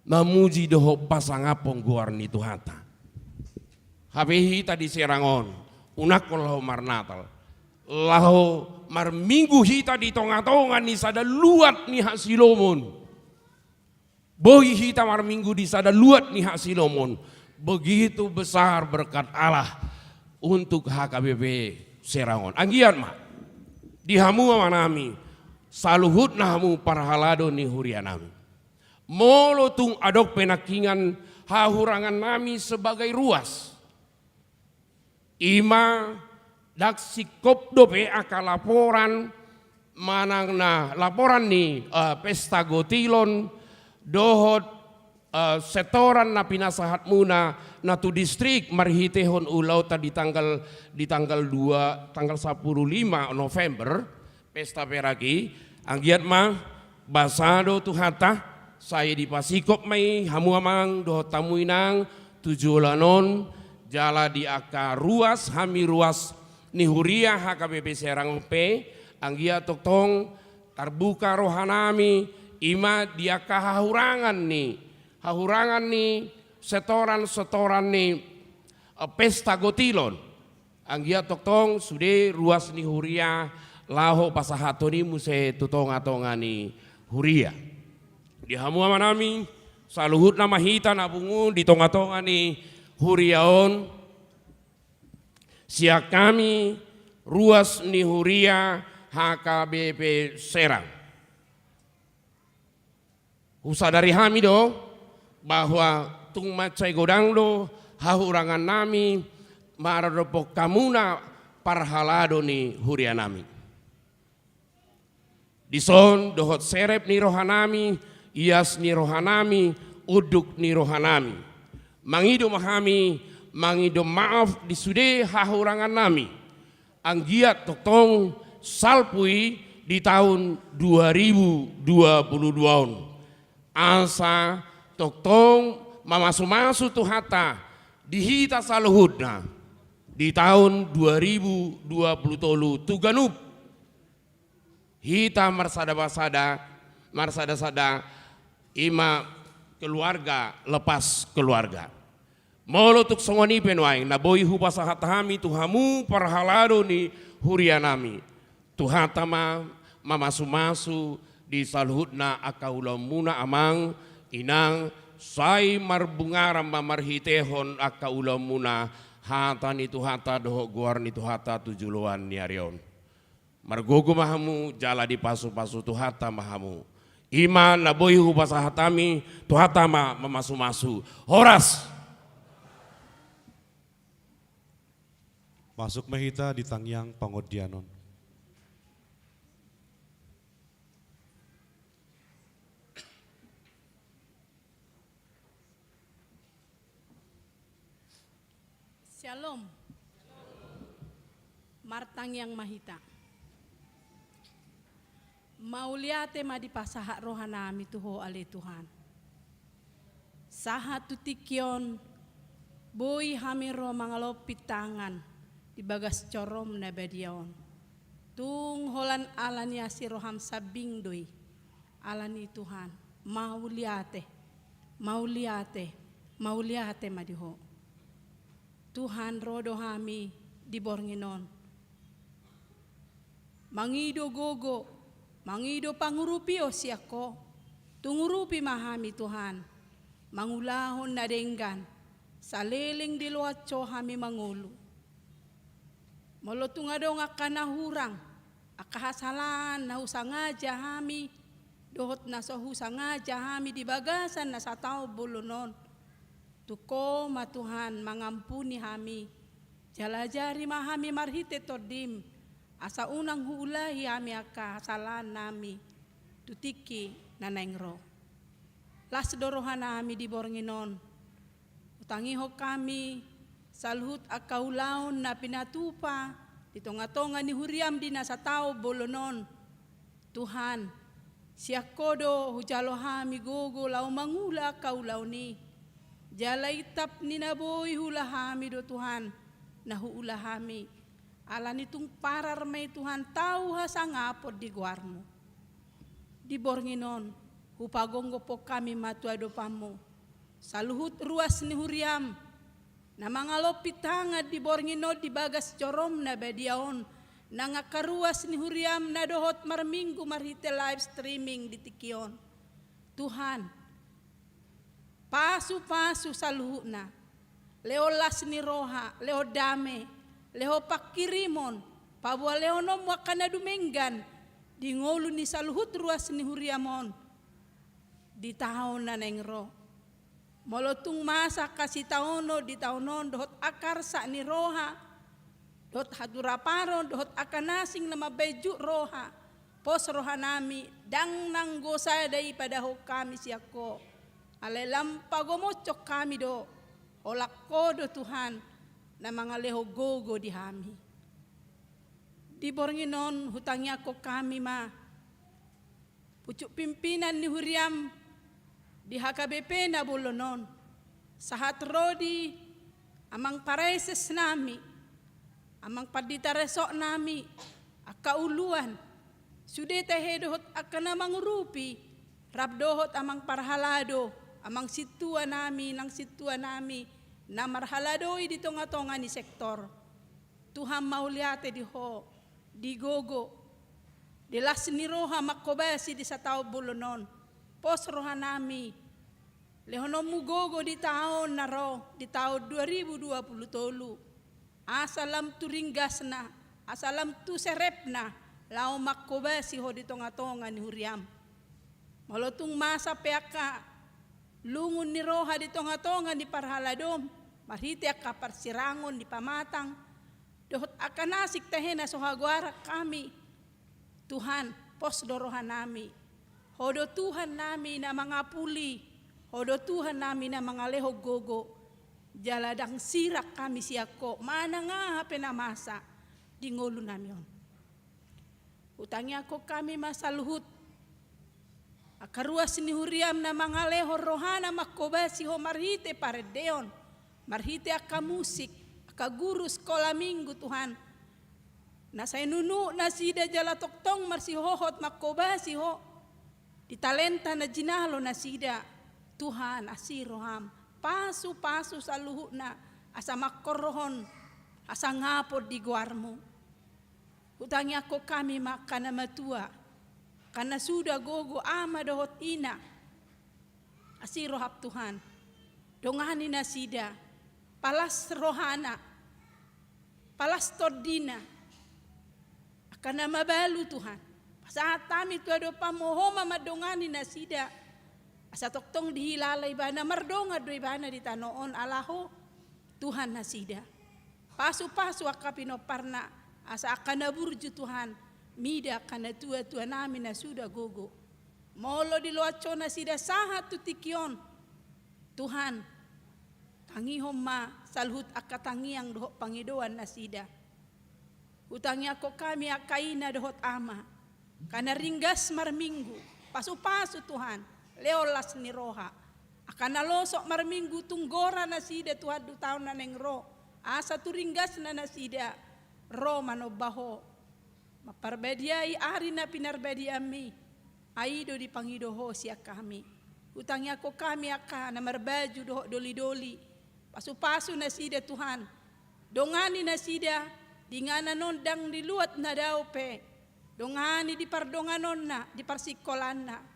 mamuji dohot pasangaphon goar ni Tuhanta. Hape hita di Serang on, unang laho marnatal, laho marminggu hita di tonga-tonga ni sada luat ni hasilomon. Boi hita marminggu di sada luat ni hasilomon. Begitu besar berkat Allah untuk H K B P Serang on. Anggiat ma di hamu amanami, saluhutna hamu parhalado ni hurianami, molo tung adong pe nangkiningan hahurangannami sebagai ruas, i ma ndang singkop dope angka laporan, manang na laporan ni, eh, pesta gotilon dohot, eh, setoran na pinasahatmuna na tu distrik marhitehon ulaonta di tanggal, di tanggal dua, tanggal sampulu lima November, pesta perak i. Anggiat ma basa do Tuhanta, sai dipasingkop ma i hamu amang dohot hamu inang tu joloan on, jala di angka ruas, hami ruas ni huria H K B P Serang on pe, anggiat tongtong tarbuka rohanami, i ma di angka hahurangan ni, hahurangan ni setoran-setoran ni, eh, pesta gotilon. Anggiat tongtong sude ruas ni huria laho pasahathon i muse tu tonga-tonga ni huria. Di hamu amanami, saluhutna ma hita na pungu di tonga-tonga ni huria on, sian hami ruas ni huria H K B P Serang. Husadari hami do bahwa tung mansai godang do hahurangannami maradophon hamuna parhalado ni hurianami. Dison dohot serep ni rohanami, ias ni rohanami, unduk ni rohanami. Mangido ma hami, mangido maaf di sude hahurangannami. Anggiat tongtong salpu i di taon dua ribu dua puluh dua on. Asa tongtong mamasumasu Tuhanta di hita saluhutna di taon dua ribu dua puluh tolu tu ganup hita marsada-sada, marsada-sada, i ma keluarga lepas keluarga. Molo tung songon i pe nuaeng na boi hupasahat hami tu hamu parhalado ni hurianami, Tuhanta ma mamasumasu di saluhutna angka ulaonmuna amang, inang, sai marbungaran ma marhitehon angka ulaonmuna hata ni Tuhanta dohot goar ni Tuhanta tu joloan ni ari on. Margogo ma hamu jala dipasupasu Tuhanta ma hamu. I ma na boi hupasahat hami, Tuhanta ma mamasumasu. Horas. Masuk ma hita di tangiang pangondianon. Syalom. Martangiang ma hita. Mauliate ma dipasahat rohanami tu Ho ale Tuhan. Sahat tu tingki on, boi hami ro mangalompit tangan di bagas jorom na badia on. Tung holan ala ni asi roham sambing do i. Ala ni Tuhan, mauliate, mauliate, mauliate ma di Ho. Tuhan, ro do hami di borngin on. Mangido gogo, mangido pangurupion sian Ho. Tung urupi ma hami Tuhan, mangulahon na denggan, saleleng di loas Ho hami mangolu. Molo tung adong angka na hurang, angka hasalaan na husangaja hami, dohot na so husangaja hami di bagasan na sataon bolon on. Tu Ho ma Tuhan mangampuni hami, jala ajari ma hami marhite Tondim, asa unang huulahi hami angka hasalaannami tu tingki na naeng ro. Las do rohanami di borngin on, hutangihon hami saluhut angka ulaon na pinatupa di tonga-tonga ni huriam di na sataon bolon on. Tuhan, sian Ho do hujalo hami gogo laho mangula angka ulaon i. Jala intap ni na boi huula hami do Tuhan, na huula hami. Ala ni tung parar ma i Tuhan tau hasangapon di goarmu. Di borngin on, hupagomgophon hami ma tu adopanmu saluhut ruas ni huriam, na mangalompit tangan di borngin on di bagas jorom na badia on, nang angka ruas ni huriam na dohot marminggu marhite live streaming di tingki on. Tuhan, pasu-pasu saluhutna, lehon las ni roha, lehon dame, lehon pangkirimon, paboa lehononmu angka na dumenggan di ngolu ni saluhut ruas ni huriam on di taon na naeng ro. Molo tung masa angka sitaonon di taon on dohot angka arsak ni roha, dohot haturaparon, dohot angka na asing na mambahen jut roha, pos rohanami, ndang nanggo sada i padahon hami sian Ho. Alai lam pagomoshon hami do, holan Ho do Tuhan na mangalehon gogo di hami. Di borngin on hutangiangkon hami ma pucuk pimpinan ni huriam di H K B P na bolon on, sahat ro di amang paraeses nami, amang pandita resort nami, angka uluan, sude tahe dohot angka na mangurupi, rap dohot amang parhalado, amang sintua nami, nang sintua nami na marhaladoi di tonga-tonga ni sektor. Tuhan, mauliate di Ho, di gogo, di las ni roha manghobasi di sataon bolon on. Pos rohanami, lehononmu gogo di taon na ro, di taon dua ribu dua puluh tolu. Asa lam tu ringgasna, asa lam tu serepna, laho manghobasi Ho di tonga-tonga ni huriam. Molo tung masa pe angka lungun ni roha di tonga-tonga ni parhaladom, marhite angka parsirangon di pamatang, dohot angka na asing tahe na so hagoaran hami. Tuhan, pos do rohanami. Ho do Tuhannami na mangapuli, Ho do Tuhan nami na mangalehon gogo, jala ndang sirang hami sian Ho manang aha pe na masa di ngolunami on. Hutangiangkon hami ma saluhut angka ruas ni huriaM na mangalehon rohana manghobasi Ho marhite parendeon, marhite angka musik, angka guru sikola minggu Tuhan, na sai nunuk nasida jala tongtong marsihohot manghobasi Ho di talenta na jinalo nasida. Tuhan, asi rohaM, pasupasu saluhutna asa mangkorhon hasangapon di goarMu. Hutangiangkon hami ma angka na matua, angka na suda gogo ama dohot ina. Asi rohaM Tuhan, dongani nasida, palas rohana, palas tondina. Angka na mabalu Tuhan, pasahat hami tu adopanMu, Ho ma mandongani nasida. Asa tongtong dihilala ibana, mardongan do ibana di tano on ala Ho Tuhan nasida. Pasupasu angka pinomparna, asa angka na burju Tuhan, mida angka natuatuanami na suda gogo. Molo diloas Ho nasida sahat tu tingki on, Tuhan, tangihon ma saluhut angka tangiang dohot pangidoan nasida. Hutangiangkon hami angka ina dohot ama, angka na ringgas marminggu, pasupasu Tuhan, lehon las ni roha. Angka na losok marminggu, tung gora nasida Tuhan tu taon na naeng ro, asa tu ringgasna nasida ro manomba Ho, mamparbadiai ari na pinarbadiaMi. Ai do dipangido Ho sian hami. Hutangiangkon hami angka na marbaju dohot dolidoli, pasupasu nasida Tuhan. Dongani nasida di inganan on, ndang di luat na dao pe. Dongani di pardonganonna, di parsikolaanna.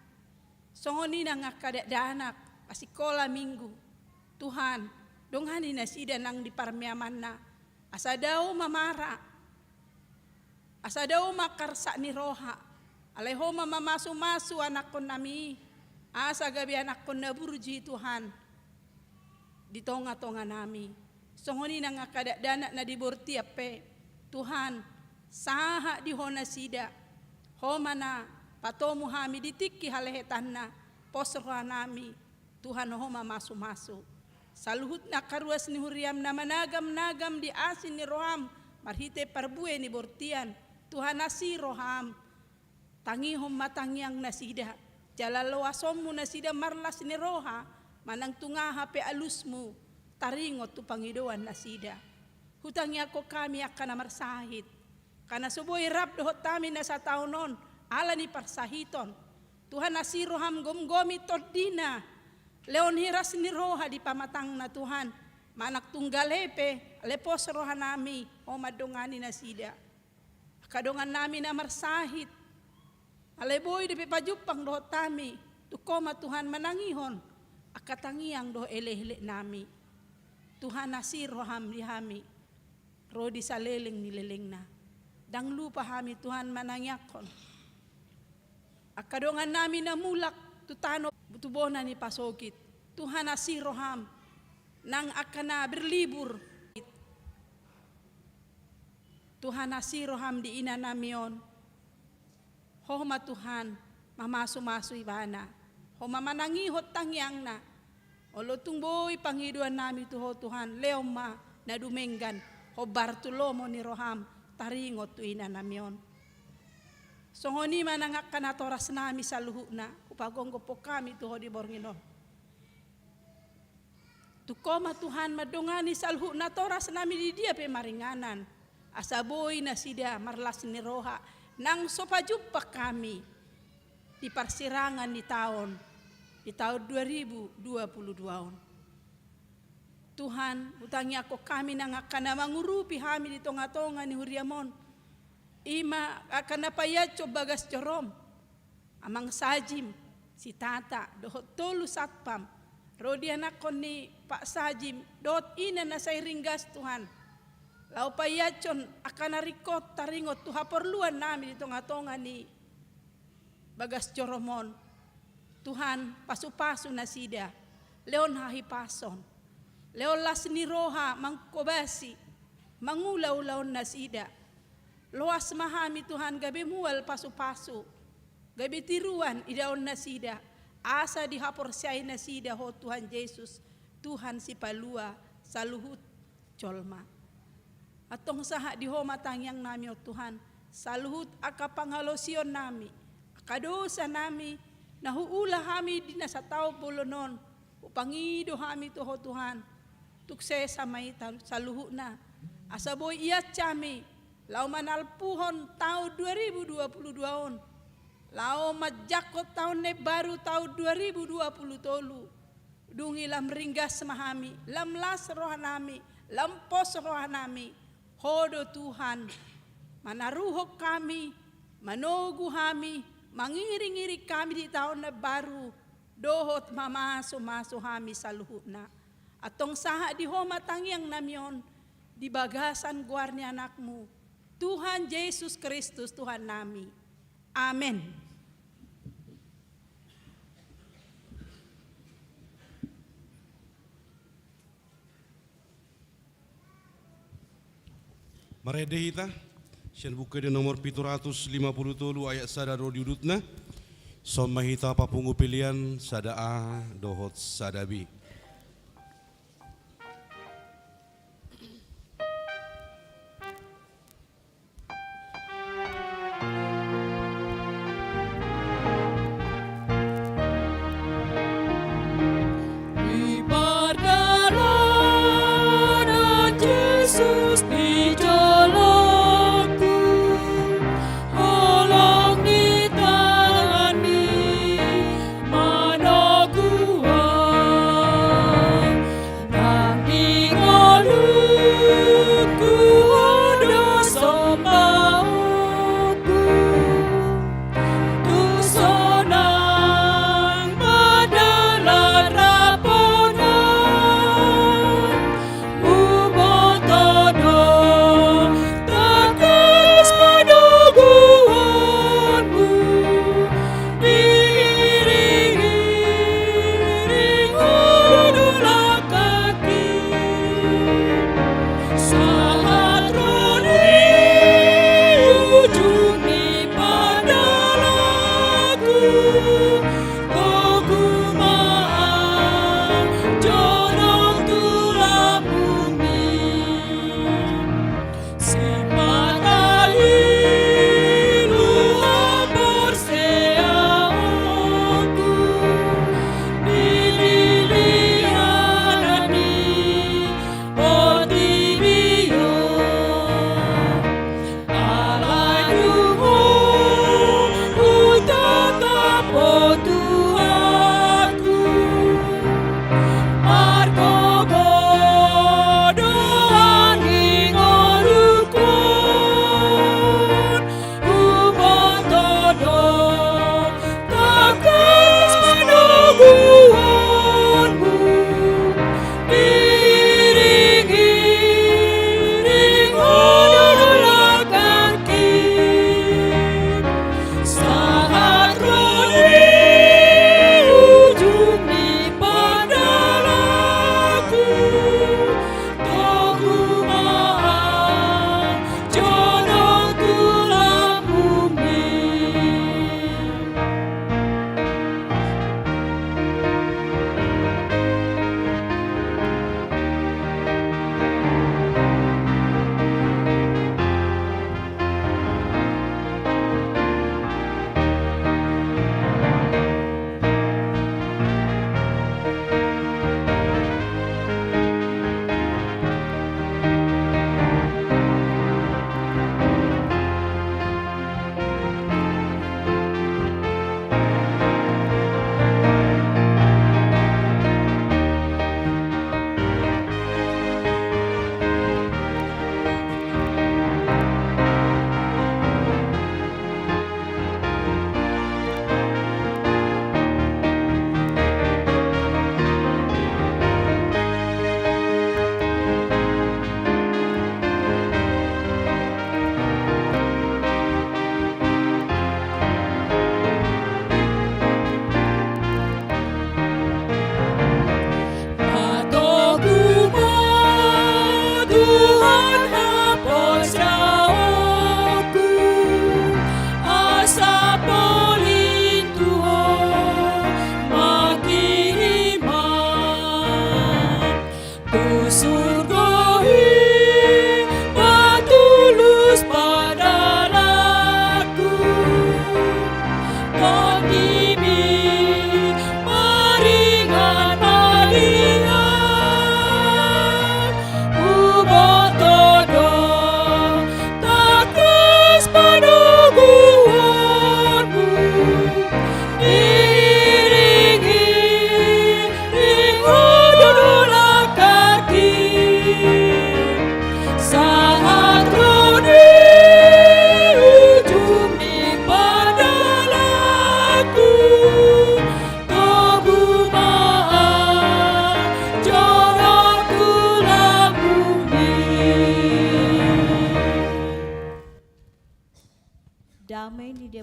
Songon i nang angka dakdanak, pasikola minggu. Tuhan, dongani nasida nang di parmeamanna. Asa dao mamara, asa dao mangkarsak ni roha. Alai Ho ma mamasumasu anakkonnami i, asa gabe anakkon na burju i Tuhan di tongatonganami. Songon i nang angka dakdanak na di bortian pe, Tuhan, sahat di Ho nasida. Ho ma na patomu hami di tingki halehetanna, pos rohanami. Tuhan, Ho ma mamasumasu. Saluhutna angka ruas ni huriaM na managamnagam di asi ni rohaM marhite parbue ni bortian, Tuhan, asi rohaM. Tangihon ma tangiang nasida, jala loasonMu nasida marlas ni roha, manang tung aha pe alusMu, taringot tu pangidoan nasida. Hutangiangkon hami angka na marsahit, angka na so boi rap dohot hami na sataon on ala ni parsahiton. Tuhan, asi rohaM, gomgomi tondina, lehon hiras ni roha di pamatangna Tuhan, manang tung gale pe, alai pos rohanami, Ho mandongani nasida. Angka dongannami na marsahit, alai boi dope pajumpang dohot hami, tung Ho ma Tuhan manangihon angka tangiang dohot elekeleknami. Tuhan, asi rohaM di hami, ro di saleleng ni lelengna. Ndang lupa hami Tuhan manangiangkon angka dongannami na mulak tu tano, tu bona ni pasogit. Tuhan, asi rohaM nang angka na berlibur. Tuhan, asi rohaM di inanami on. Ho ma Tuhan mamasumasu ibana. Ho ma manangihon tangiangna. Olo tung boi pangidoannami tu Ho Tuhan, lehon ma na dumenggan hombar tu lomo ni rohaM taringot tu inanami on. Songon i ma nang angka natorasnami saluhutna, hupagophop hami tu Ho di borngin on. Tung Ho ma Tuhan mandongani saluhut natorasnami di dia pe maringanan, asa boi nasida marlas ni roha nang so pajumpang hami di parsirangan ni taon, di taon dua ribu dua puluh dua on. Tuhan, hutangiangkon hami nang angka na mangurupi hami di tongatonga ni huriaM on. I ma angka na paiashon bagas joroM, Amang Sajim Sitata dohot tolu satpam, ro di anakkon ni Pak Sajim dohot ina na sai ringgas, Tuhan, laho paiashon angka na ringkot taringot tu haporluannami di tongatonga ni bagas joroM on. Tuhan, pasupasu nasida, lehon hahipason, lehon las ni roha manghobasi, mangula ulaon nasida. Loas ma hami, Tuhan, gabe mual pasupasu, gabe tiruan idaon nasida, asa dihaporseai nasida Ho Tuhan Jesus, Tuhan sipalua saluhut jolma. Antong sahat di Ho ma tangiang nami, o Tuhan, saluhut angka pangalaosion nami, angka dosa nami, na huula hami di na sataon bolon on, hupangido hami tu Ho Tuhan, tung sesa ma i ta-, saluhutna. Asa boi ias hami, laho manalpuhon taon dua ribu dua puluh dua on, laho manjangkon taon na baru taon dua ribu dua puluh tolu. Dung i lam ringgas ma hami, lam las roha nami, lam pos roha nami. Ho do Tuhan, manaruhon hami, manogu hami, mangiring-iring hami di taon na baru, dohot mamasumasu hami saluhutna. Antong sahat di Ho ma tangiang nami on, di bagasan goar ni Anakmu, Tuhan Jesus Kristus Tuhan nami. Amen. Marende hita sian Buku Ende nomor pitu ratus lima puluh tolu ayat sada ro di udutna. Son ma hita papungu pelean sada A dohot sada B. Di pardalanan Jesus di jolongku, holong ni tanganMi manogu ahu.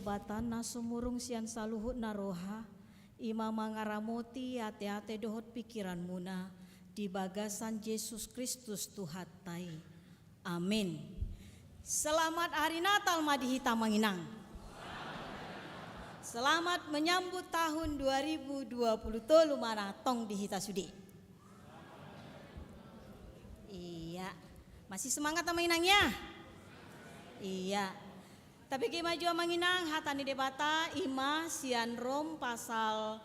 Debata na sumurung sian saluhutna roha, i ma mangaramoti ateate dohot pingkiranmuna di bagasan Jesus Kristus Tuhanta i. Amin. Selamat Hari Natal ma di hita, Amang Inang. Selamat menyambut tahun dua ribu dua puluh tolu ma na tong di hita sude. Iya. Masih semangat, Amang Inang, ya? Iya. Tabege ma jo, Amang Inang, hata ni Debata, i ma sian Rom pasal,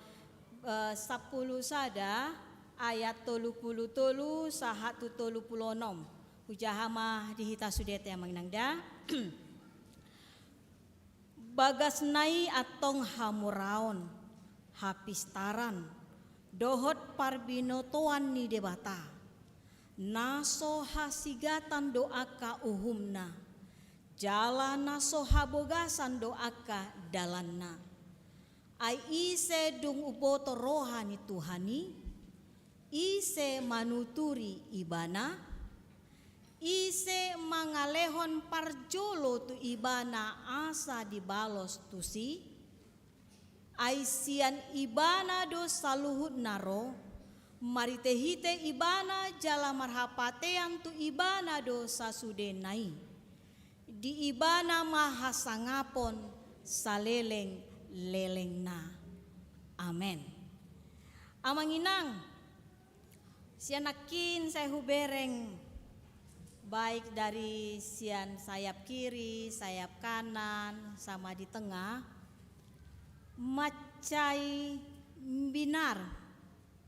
eh, sampulu sada, ayat tolu pulu tolu sahat tu tolu pulu onom. Hujaha ma di hita sude ate, Amang Inang, da. Bagasna i antong hamoraon, hapistaran, dohot parbinotoan ni Debata. Na so hasigatan do angka uhumna, jala na so habogasan do angka dalanna. Ai ise dung umboto roha ni Tuhan i? Ise manuturi Ibana? Ise mangalehon parjolo tu Ibana asa dibalos tusi? Ai sian Ibana do saluhutna ro, marhitehite Ibana jala marhapatean tu Ibana do sasudena i. Di Ibana ma hasangapon salelenglelengna. Amen. Amang Inang, sian nangkin sai hubereng, baik dari sian sayap kiri, sayap kanan, sama di tengah, mansai mbinar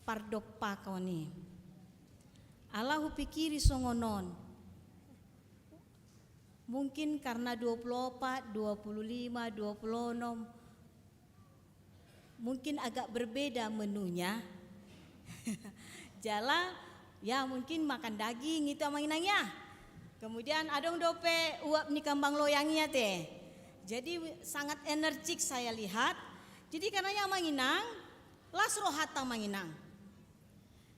pardompakan i. Ala hupikiri songon on. Mungkin karena dua puluh opat, dua puluh lima, dua puluh enam, mungkin agak berbeda menunya. Jala, ya, mungkin makan daging itu, Amang Inang, ya. Kemudian adong dope uap ni kambang loyang i ate. Jadi sangat energik saya lihat. Jadi karenanya, Amang Inang, las rohanta, Amang Inang.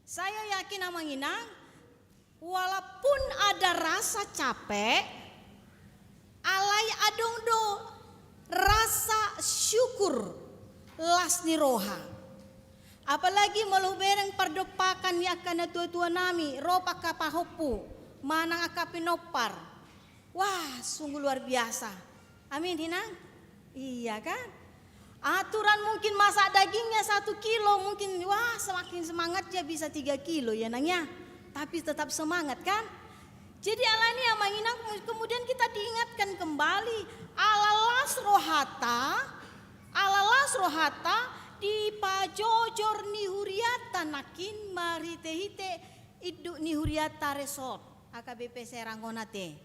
Saya yakin, Amang Inang, walaupun ada rasa capek, alai adong do rasa syukur, las ni roha. Apalagi molo hubereng pardompakan ni angka natuatua nami, ro angka pahompu, manang angka pinompar. Wah, sungguh luar biasa. Amin, Inang? Iya, kan? Aturan mungkin masak dagingnya satu kilo, mungkin, wah, semakin semangat dia bisa tiga kilo, ya, Nang, ya. Tapi tetap semangat, kan? Jadi, alani, Amang Inang, kemudian kita diingatkan kembali, ala las rohanta, ala las rohanta, dipajojor ni hurianta nangkin marhitehite induk ni hurianta Resort H K B P Serang on ate.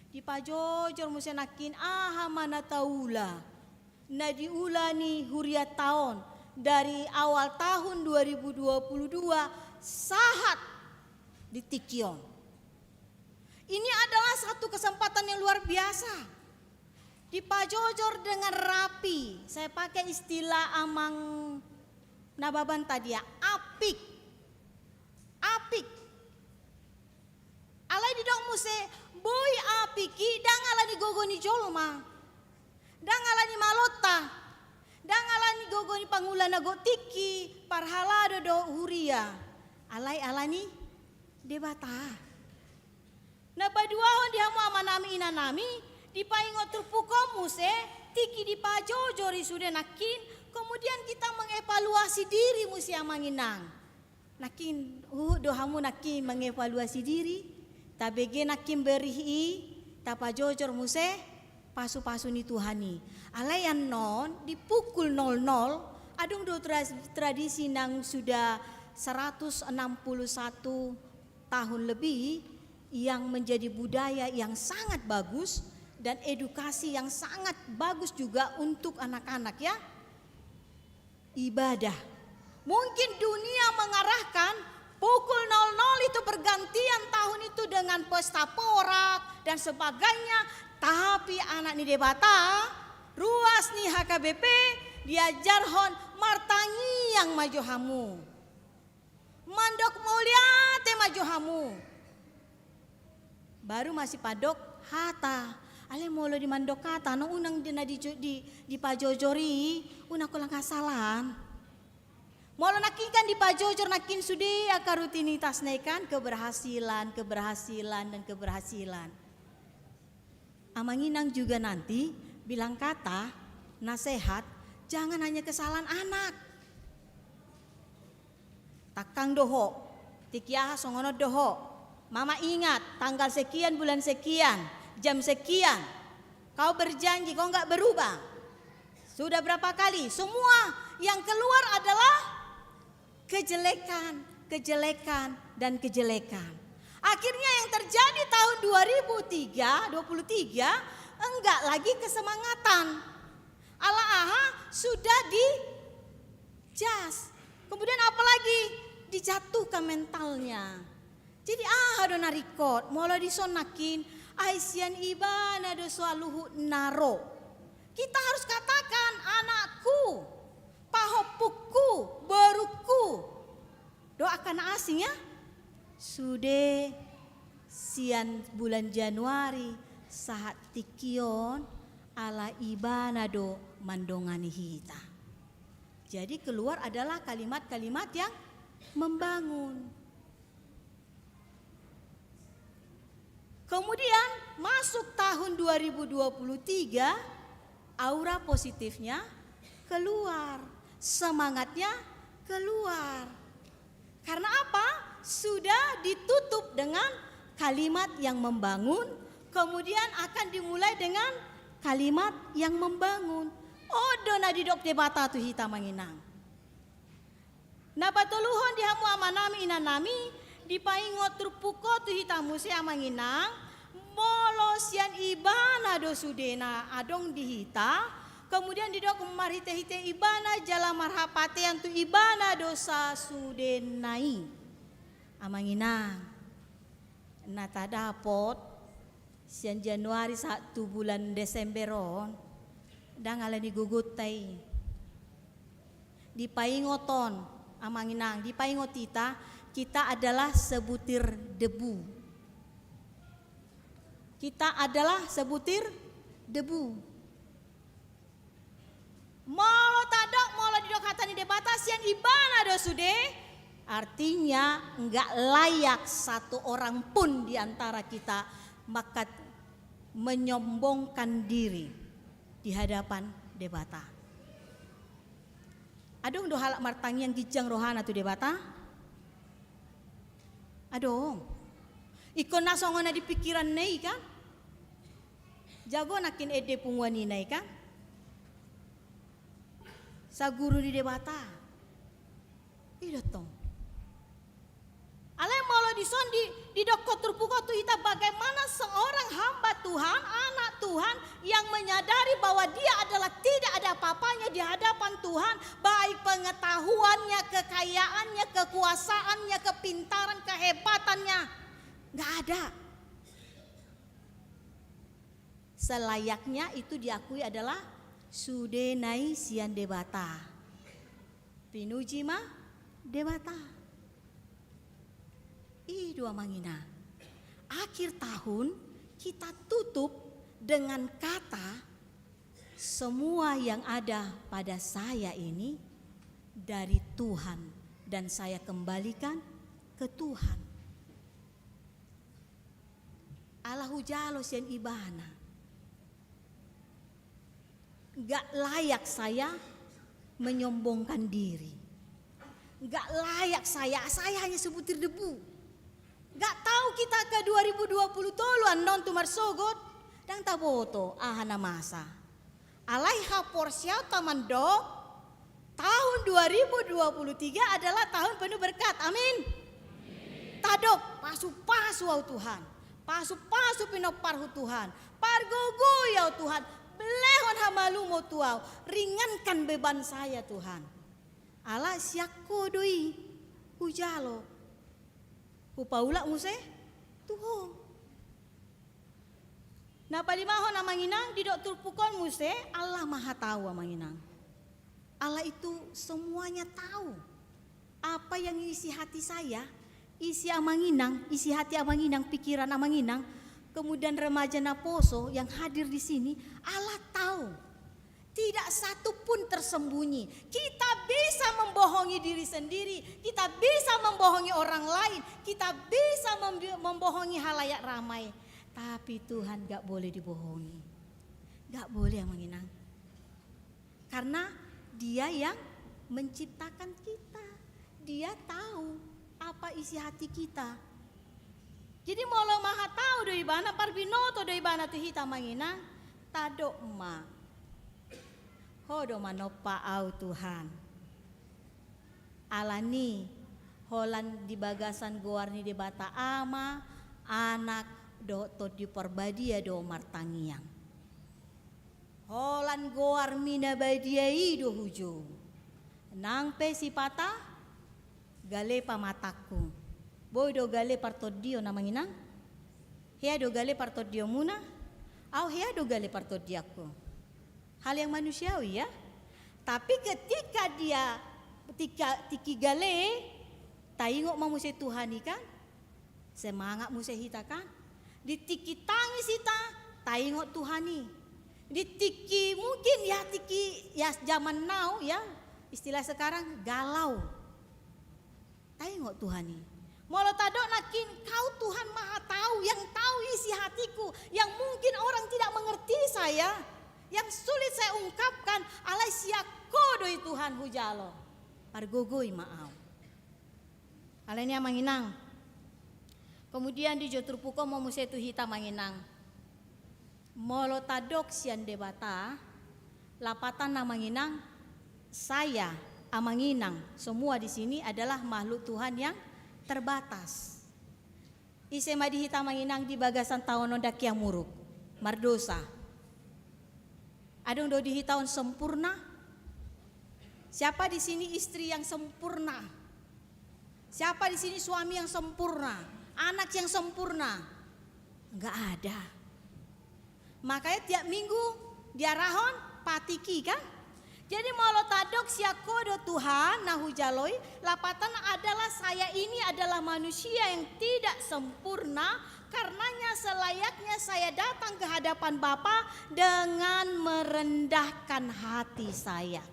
Dipajojor muse nangkin aha ma na taula, na diula ni hurianta on dari awal tahun dua ribu dua puluh dua sahat di tingki on. Ini adalah satu kesempatan yang luar biasa. Dipajojor dengan rapi. Saya pakai istilah Amang Nababan tadi, ya, apik. Apik. Alai didok muse, boi apik i ndang ala ni gogo ni jolma, ndang ala ni malonta, ndang ala ni gogo ni pangula na gok tingki, parhalado dohot huria. Alai ala ni Debata. Na paduahon di hamu amanami inanami, dipaingot turpuk on muse, tingki dipajojor i sude nangkin, kemudian kita mengevaluasi diri muse, Amang Inang. Nangkin huhut do hamu nangkin mengevaluasi diri, tabege nangkin berih i, tapajojor muse pasupasu ni Tuhan i. Alai annon di pukul nol nol, adong do tra-, tradisi nang sudah seratus enam puluh satu tahun lebih, yang menjadi budaya yang sangat bagus dan edukasi yang sangat bagus juga untuk anak-anak, ya. Ibadah. Mungkin dunia mengarahkan pukul nol nol itu bergantian tahun itu dengan pesta porak dan sebagainya, tapi anak ni Debata, ruas ni H K B P, diajarhon martangiang ma jo hamu. Mandok mauliate ma jo hamu. Baru masih pandok hata. Alai molo di mandok hata, no, unang di, na di, di, dipajojor i, unang holan hasalaan. Molo nangkin kan dipajojor nangkin sude angka rutinitasna i kan, keberhasilan, keberhasilan, dan keberhasilan. Amang inang juga nanti bilang kata, nasehat, jangan hanya kesalahan anak. Tangkang do ho, tingki aha songon on do ho. Mama ingat, tanggal sekian, bulan sekian, jam sekian. Kau berjanji, kau nggak berubah. Sudah berapa kali? Semua yang keluar adalah kejelekan, kejelekan, dan kejelekan. Akhirnya yang terjadi tahun dua ribu tiga, dua puluh tiga, enggak lagi kesemangatan. Ala aha, sudah di jas. Kemudian apalagi dijatuhkan mentalnya. Jadi aha do na ringkot, molo dison nangkin, ai sian ibana do saluhutna ro. Kita harus katakan, anakku, pahompungku, borungku. Do angka na asing ya. Sude sian bulan Januari sahat tingki on, ala ibana do mandongani hita. Jadi keluar adalah kalimat-kalimat yang membangun. Kemudian masuk tahun dua ribu dua puluh tiga, aura positifnya keluar, semangatnya keluar. Karena apa? Sudah ditutup dengan kalimat yang membangun, kemudian akan dimulai dengan kalimat yang membangun. On do na didok Debata tu hita, amang inang. Na patoluhon di hamu amanami inanami, dipaingot turpuk on tu hita muse, amang inang, molo sian ibana do sude na adong di hita, kemudian didok marhite-hite ibana jala marhapatean tu ibana do sasudena i. Amang inang, na tadapot sian Januari sahat tu bulan Desember on, ndang ala ni gogonta i. Dipaingot on, amang inang, dipaingot hita, kita adalah sebutir debu. Kita adalah sebutir debu. Molo tadok, molo didok hata ni Debata sian ibana do sude, artinya nggak layak satu orang pun di antara kita maka menyombongkan diri di hadapan Debata. Adong do halak martangiang ginjang rohana tu Debata? Adong. Ingkon na songon na di pikiranna i kan? Jago nangkin ende punguan ina i kan? Saguru ni Debata. I do tong. Alai molo dison di, didokkon turpuk on tu hita bagaimana seorang hamba Tuhan, anak Tuhan yang menyadari bahwa dia adalah tidak ada apa-apanya di hadapan Tuhan, baik pengetahuannya, kekayaannya, kekuasaannya, kepintaran, kehebatannya. Nggak ada. Selayaknya itu diakui adalah sudena i sian Debata. Pinuji ma Debata. I do, amang inang. Akhir tahun kita tutup dengan kata, semua yang ada pada saya ini dari Tuhan dan saya kembalikan ke Tuhan. Ala hujalo sian ibana. Nggak layak saya menyombongkan diri. Nggak layak saya, saya hanya sebutir debu. Nggak tahu kita ke dua ribu dua puluh tolu annon tu marsogot, ndang taboto aha na masa. Alai haporseaonta mandok, tahun dua ribu dua puluh tiga adalah tahun penuh berkat. Amin. Tadok, pasu-pasu au Tuhan. Pasu-pasu pinomparhu Tuhan. Pargogoi au Tuhan. Lehon hamalumon tu au. Ringankan beban saya Tuhan. Ala sian Ho do i hujalo. Hupaulak muse tu Ho. Na palimahon, amang inang, didok turpuk on muse, Allah Maha Tahu, amang inang. Allah itu semuanya tahu. Apa yang isi hati saya, isi amang inang, isi hati amang inang, pikiran amang inang, Kemudian remaja naposo yang hadir di sini, Allah tahu. Tidak satu pun tersembunyi. Kita bisa membohongi diri sendiri, kita bisa membohongi orang lain, kita bisa membi-, membohongi halayak ramai. Tapi Tuhan gak boleh dibohongi. Gak boleh, Amang Inang. Karena Dia yang menciptakan kita. Dia tahu apa isi hati kita. Jadi molo maha tahu do Ibana, parbinoto do Ibana tu hita, Amang Inang, tadok ma. Ho do manompa au, Tuhan. Alani holan di bagasan goar ni Debata Ama, Anak, dohot Tondi Parbadia do martangiang. Holan goarmi na badia i do hujou. Nang pe sipata gale pamatangku. Boi do gale partondion, Amang Inang? Hea do gale partondionmuna? Au hea do gale partondianku. Hal yang manusiawi, ya. Tapi ketika dia, ketika tingki gale, taingot ma muse Tuhan i, kan? Semangat muse hita, kan? Di tingki tangis hita, taingot Tuhan i. Di tingki mungkin, ya, tingki, ya, zaman now, ya, istilah sekarang galau. Taingot Tuhan i. Molo tadok nangkin, Kau Tuhan Maha Tahu, yang tahu isi hatiku, yang mungkin orang tidak mengerti saya, yang sulit saya ungkapkan, alai sian Ho do i, Tuhan, hujalo. Pargogoi ma au. Alani, Amang Inang. Kemudian dijou turpuk on ma muse tu hita, Amang Inang. Molo tadok sian Debata, lapatanna, Amang Inang, saya, Amang Inang, semua di sini adalah makhluk Tuhan yang terbatas. Ise ma di hita, Amang Inang, di bagasan taon on ndang hea muruk, mardosa? Adong do di hita on sempurna? Siapa di sini istri yang sempurna? Siapa di sini suami yang sempurna? Anak yang sempurna? Nggak ada. Makanya tiap minggu diarahon patik i, kan? Jadi molo tadok sian Ho do, Tuhan, na hujalo i, lapatanna adalah saya ini adalah manusia yang tidak sempurna, karenanya selayaknya saya datang ke hadapan Bapa dengan merendahkan hati saya.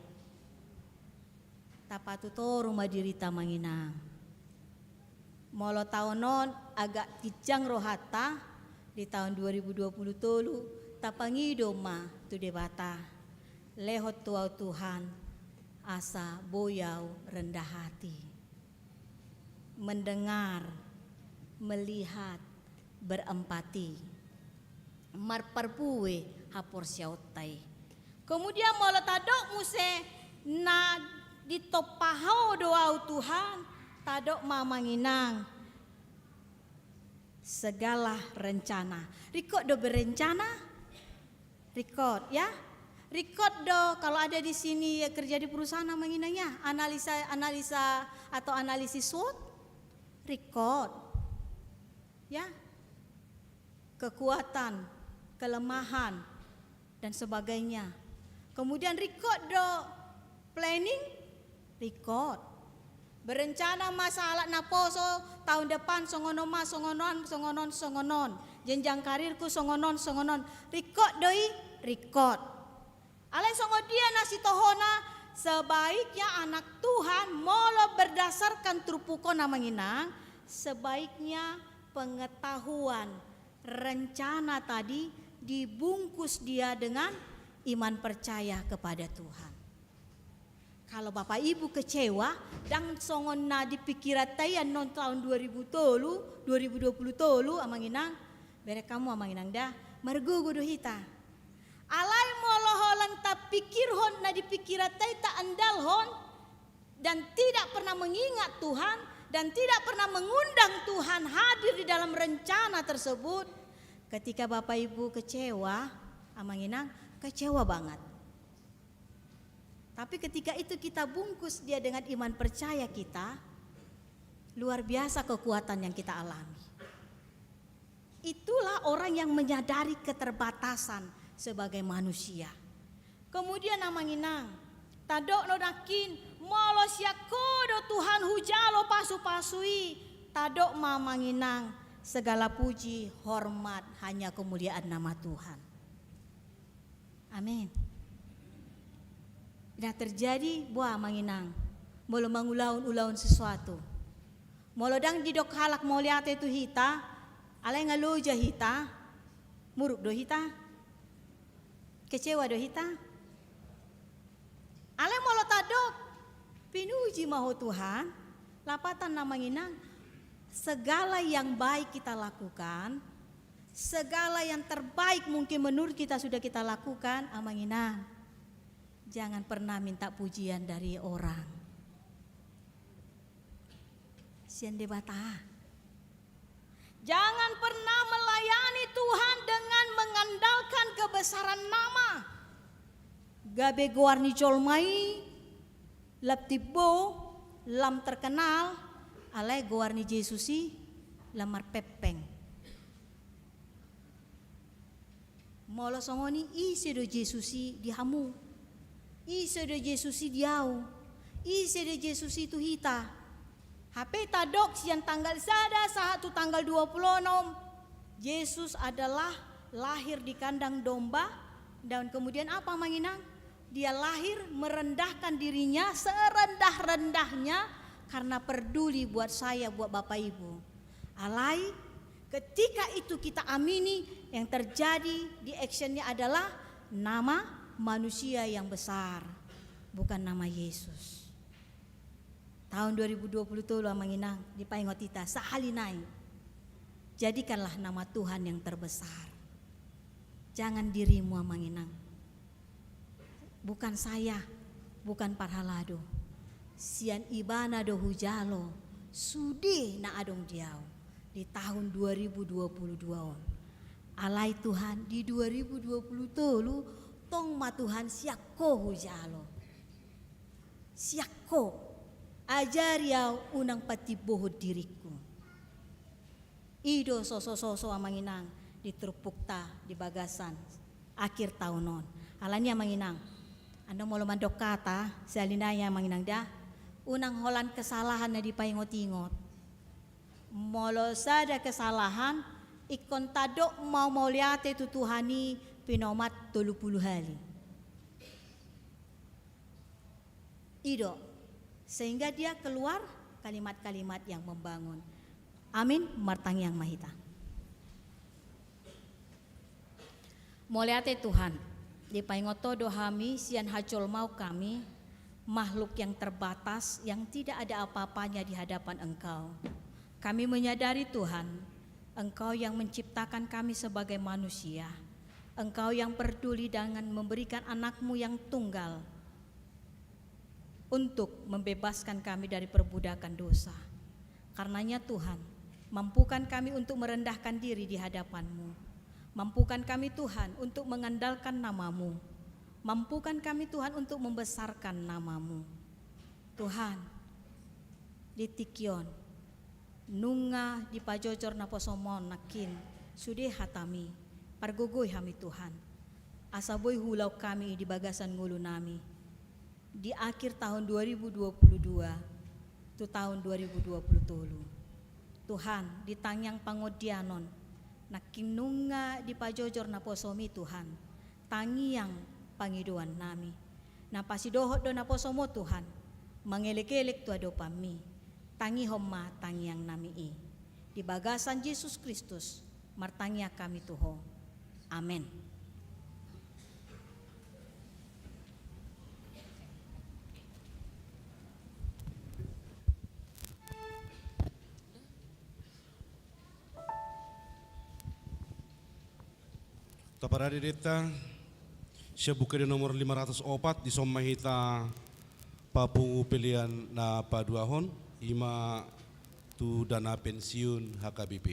Tapatutoru ma dirita, Amang Inang. Molo taon on agak ginjang rohanta, di taon dua ribu dua puluh tolu, tapangido ma tu Debata, lehon tu au, Tuhan, asa boi au rendah hati, mendengar, melihat, berempati, marparbue haporseaonta i. Kemudian molo tadok muse, na ditompa Ho do au, Tuhan, tadok ma, Amang Inang, segala rencana. Ringkot do berencana? Ringkot, ya. Ringkot do kalau ada di sini, ya, kerja di perusahaan, Amang Inang, ya, analisa, analisa atau analisis SWOT? Ringkot. Ya. Kekuatan, kelemahan, dan sebagainya. Kemudian ringkot do planning, ringkot. Berencana ma sahalak naposo, taon depan songon on ma, songon on, songon on, songon on. Jenjang karirku songon on, songon on. Ringkot do i? Ringkot. Alai songon dia na sitohona? Sebaiknya anak Tuhan, molo berdasarkan turpuk on, Amang Inang, sebaiknya pengetahuan rencana tadi dibungkus dia dengan iman percaya kepada Tuhan. Kalau Bapak Ibu kecewa, ndang songon na di pikiranta i annon taon dua ribu tolu, dua ribu dua puluh tolu, Amang Inang, bereng hamu, Amang Inang, da, margogo do hita. Alai molo holan tapikirhon na di pikiranta i, taandalhon, dan tidak pernah mengingat Tuhan, dan tidak pernah mengundang Tuhan hadir di dalam rencana tersebut, ketika Bapak Ibu kecewa, Amang Inang, kecewa banget. Tapi ketika itu kita bungkus dia dengan iman percaya kita, luar biasa kekuatan yang kita alami. Itulah orang yang menyadari keterbatasan sebagai manusia. Kemudian, Amang Inang, tadok do nangkin, molo sian Ho do, Tuhan, hujalo pasupasu i, tadok ma, Amang Inang, Segala puji, hormat, hanya kemuliaan nama Tuhan. Amin. Nah, terjadi, boha, amang inang, molo mangulahon ulaon sesuatu. Molo ndang didok halak mauliate tu hita, alai nga loja hita, muruk do hita? Kecewa do hita? Alai molo tadok, pinuji ma ho Tuhan, lapatanna, amang inang, segala yang baik kita lakukan, segala yang terbaik mungkin menurut kita sudah kita lakukan, amang inang, jangan pernah minta pujian dari orang. Sian Debata. Jangan pernah melayani Tuhan dengan mengandalkan kebesaran nama. Gabe goar ni jolma i lam timbo, lam terkenal, alai goar ni Jesus i lam marpengpeng. Molo songon i, ise do Jesus i di hamu? Ise do Jesus i di ahu? Ise do Jesus i tu hita? Hape tadok sian tanggal sada sahat tu tanggal dua puluh enam, Jesus adalah lahir di kandang domba, dan kemudian apa, amang inang? Dia lahir merendahkan dirinya serendah-rendahnya karena peduli buat saya, buat Bapak Ibu. Alai, ketika itu kita amini, yang terjadi di actionnya adalah nama manusia yang besar, bukan nama Yesus. Tahun dua ribu dua puluh tolu, amang inang, dipaingot hita sahali nai. Jadikanlah nama Tuhan yang terbesar. Jangan dirimu, amang inang. Bukan saya, bukan parhalado. Sian Ibana do hujalo sude na adong di ahu di tahun dua ribu dua puluh dua on. Alai Tuhan, di dua ribu dua puluh tolu, tong ma Tuhan sian Ho hujalo. Sian Ho. Ajari ahu unang patimbohon diringku. I do sosososo, amang inang, di turpukta di bagasan akhir tahun on. Alani, amang inang, ando molo mandok hata, sahali nai, amang inang, da, unang holan kesalahan na dipaingot-ingot. Molo sada kesalahan, ingkon tadok ma mauliate tu Tuhan i pinomat tolu pulu hali. I do, sehingga dia keluar kalimat-kalimat yang membangun. Amin. Martangiang ma hita. Mauliate Tuhan, dipaingot Ho do hami sian hajolmaon hami, makhluk yang terbatas, yang tidak ada apa-apanya di hadapan Engkau. Kami menyadari, Tuhan, Engkau yang menciptakan kami sebagai manusia. Engkau yang peduli dengan memberikan Anak-Mu yang tunggal untuk membebaskan kami dari perbudakan dosa. Karenanya, Tuhan, mampukan kami untuk merendahkan diri di hadapan-Mu. Mampukan kami, Tuhan, untuk mengandalkan nama-Mu. Mampukan kami, Tuhan, untuk membesarkan nama-Mu. Tuhan, di tingki on, nunga dipajojor naposo-Mu on nangkin sude hata-Mi, pargogoi hami, Tuhan, asa boi huulahon hami di bagasan ngolunami di akhir tahun dua ribu dua puluh dua tu tahun dua ribu dua puluh tolu. Tuhan, di tangiang pangondian on, nangkin nunga dipajojor naposo-Mi, Tuhan, tangiang pangidoannami. Na pasidohot do naposo-Mu, Tuhan, mangelek-elek tu adopan-Mi. Tangihon ma tangiangnami i. Di bagasan Jesus Kristus martangiang hami tu Ho. Amen. Taparade deta, sian buku ende nomor lima ratus opat, dison ma hita papungu pelean na paduahon, i ma tu dana pensiun H K B P.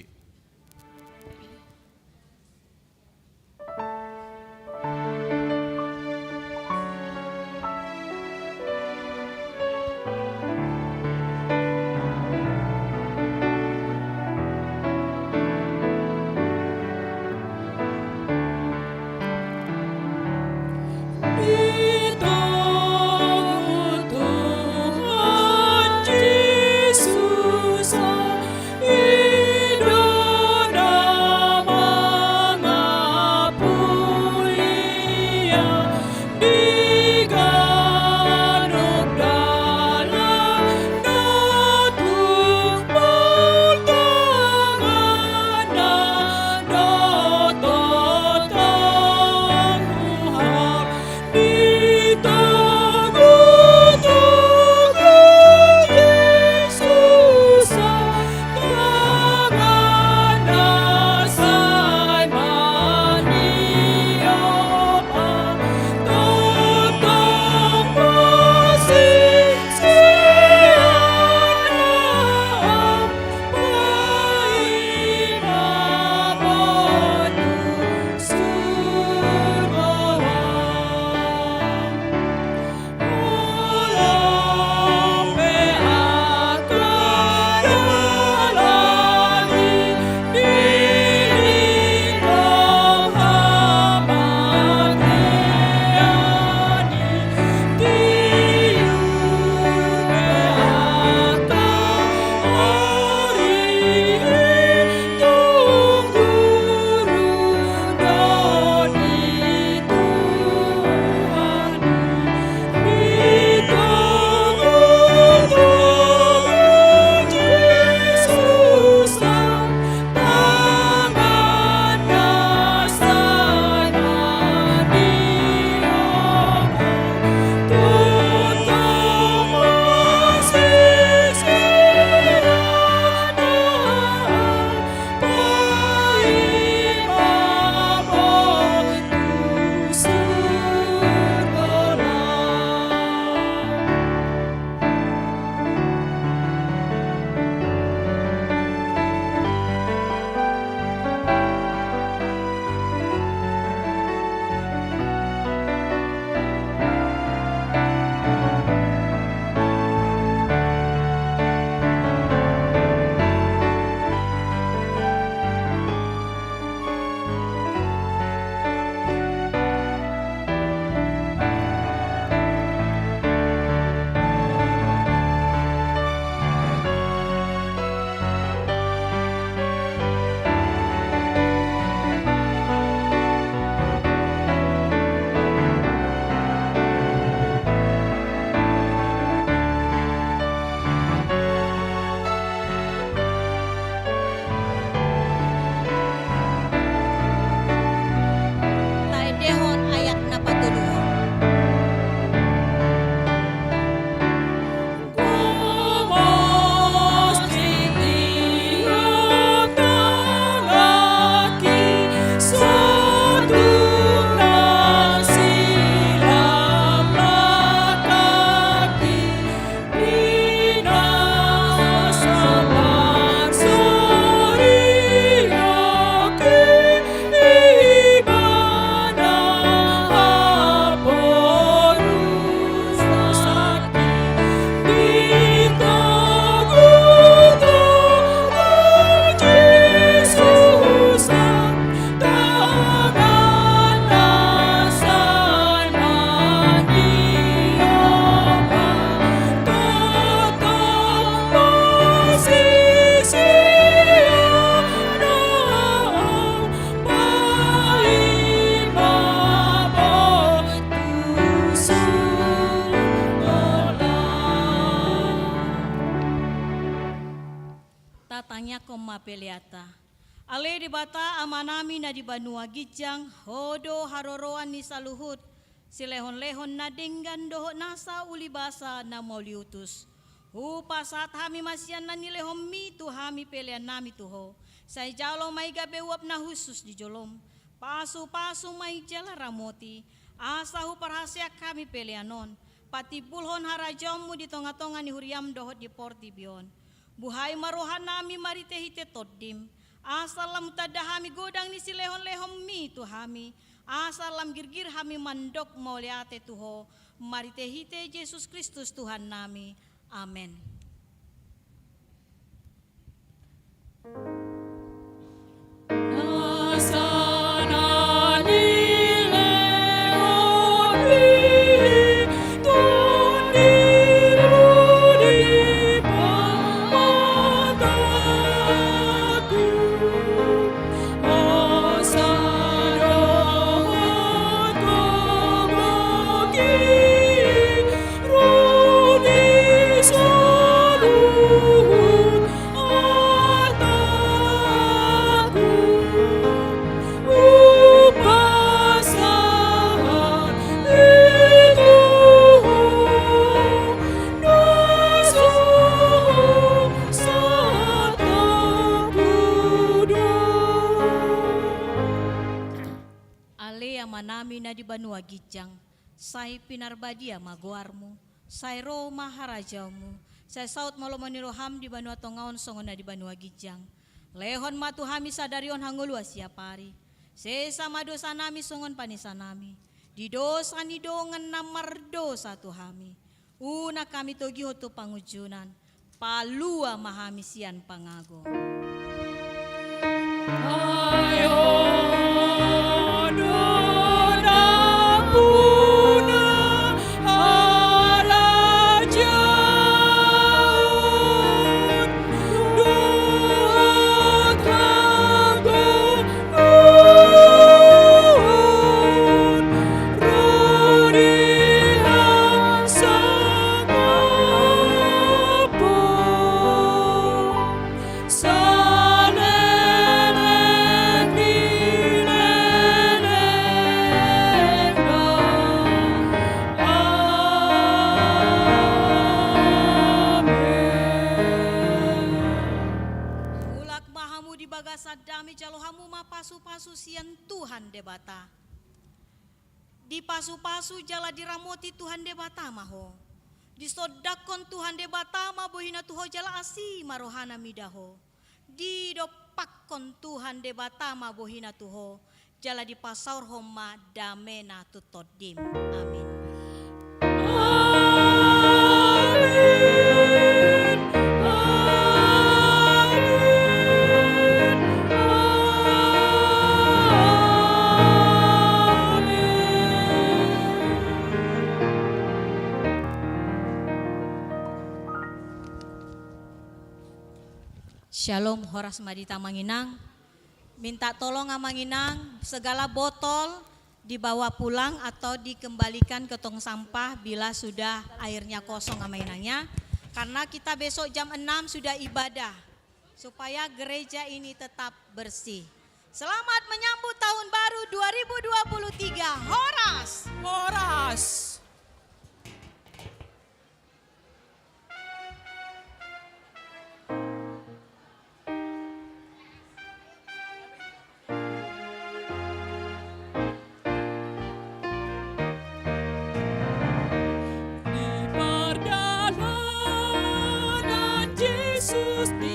Tangiangkon ma peleanta. Ale Debata Amanami na di banua ginjang, Ho do haroroan ni saluhut silehonlehon na denggan dohot nasa ulibasa na mauliutus. Hupasahat hami ma sian na nilehonMi tu hami peleannami tu Ho. Sai jalo ma i gabe uap na hushus di jolom. Pasupasu ma i jala ramoti, asa huparhaseang hami pelean on patimbulhon harajaonMu di tongatonga ni huriaM dohot di portibi on. Buhai ma rohanami marhitehite TondiM, asa lam tanda hami godang ni silehonlehonMi tu hami, asa lam girgir hami mandok mauliate tu Ho, marhitehite Jesus Kristus Tuhannami. Amen. Ale Amanami na di banua ginjang, sai pinarbadia ma goarMu, sai ro ma harajaonMu, sai saut ma lomo ni rohaM di banua tonga on songon na di banua ginjang. Lehon ma tu hami sadari on hangoluan siapari. Sesa ma dosanami songon panesanami di dosa ni dongan na mardosa tu hami. Unang hami togihon tu pangunjunan, palua ma hami sian pangago. Mulak ma hamu di bagasan dame, jalo hamu ma pasupasu sian Tuhan Debata. Dipasupasu jala diramoti Tuhan Debata ma ho. Disondangkon Tuhan Debata ma bohina tu ho jala asi ma rohana mida ho. Didompakkon Tuhan Debata ma bohina tu ho, jala dipasaorhon ma damena tu tondim. Amin. Syalom, horas ma di hita amang inang. Minta tolong amang inang, segala botol dibawa pulang atau dikembalikan ke tong sampah bila sudah airnya kosong amang inang ya. Karena kita besok jam enam sudah ibadah, supaya gereja ini tetap bersih. Selamat menyambut tahun baru dua ribu dua puluh tiga. Horas. Horas. Di pardalanan Jesus di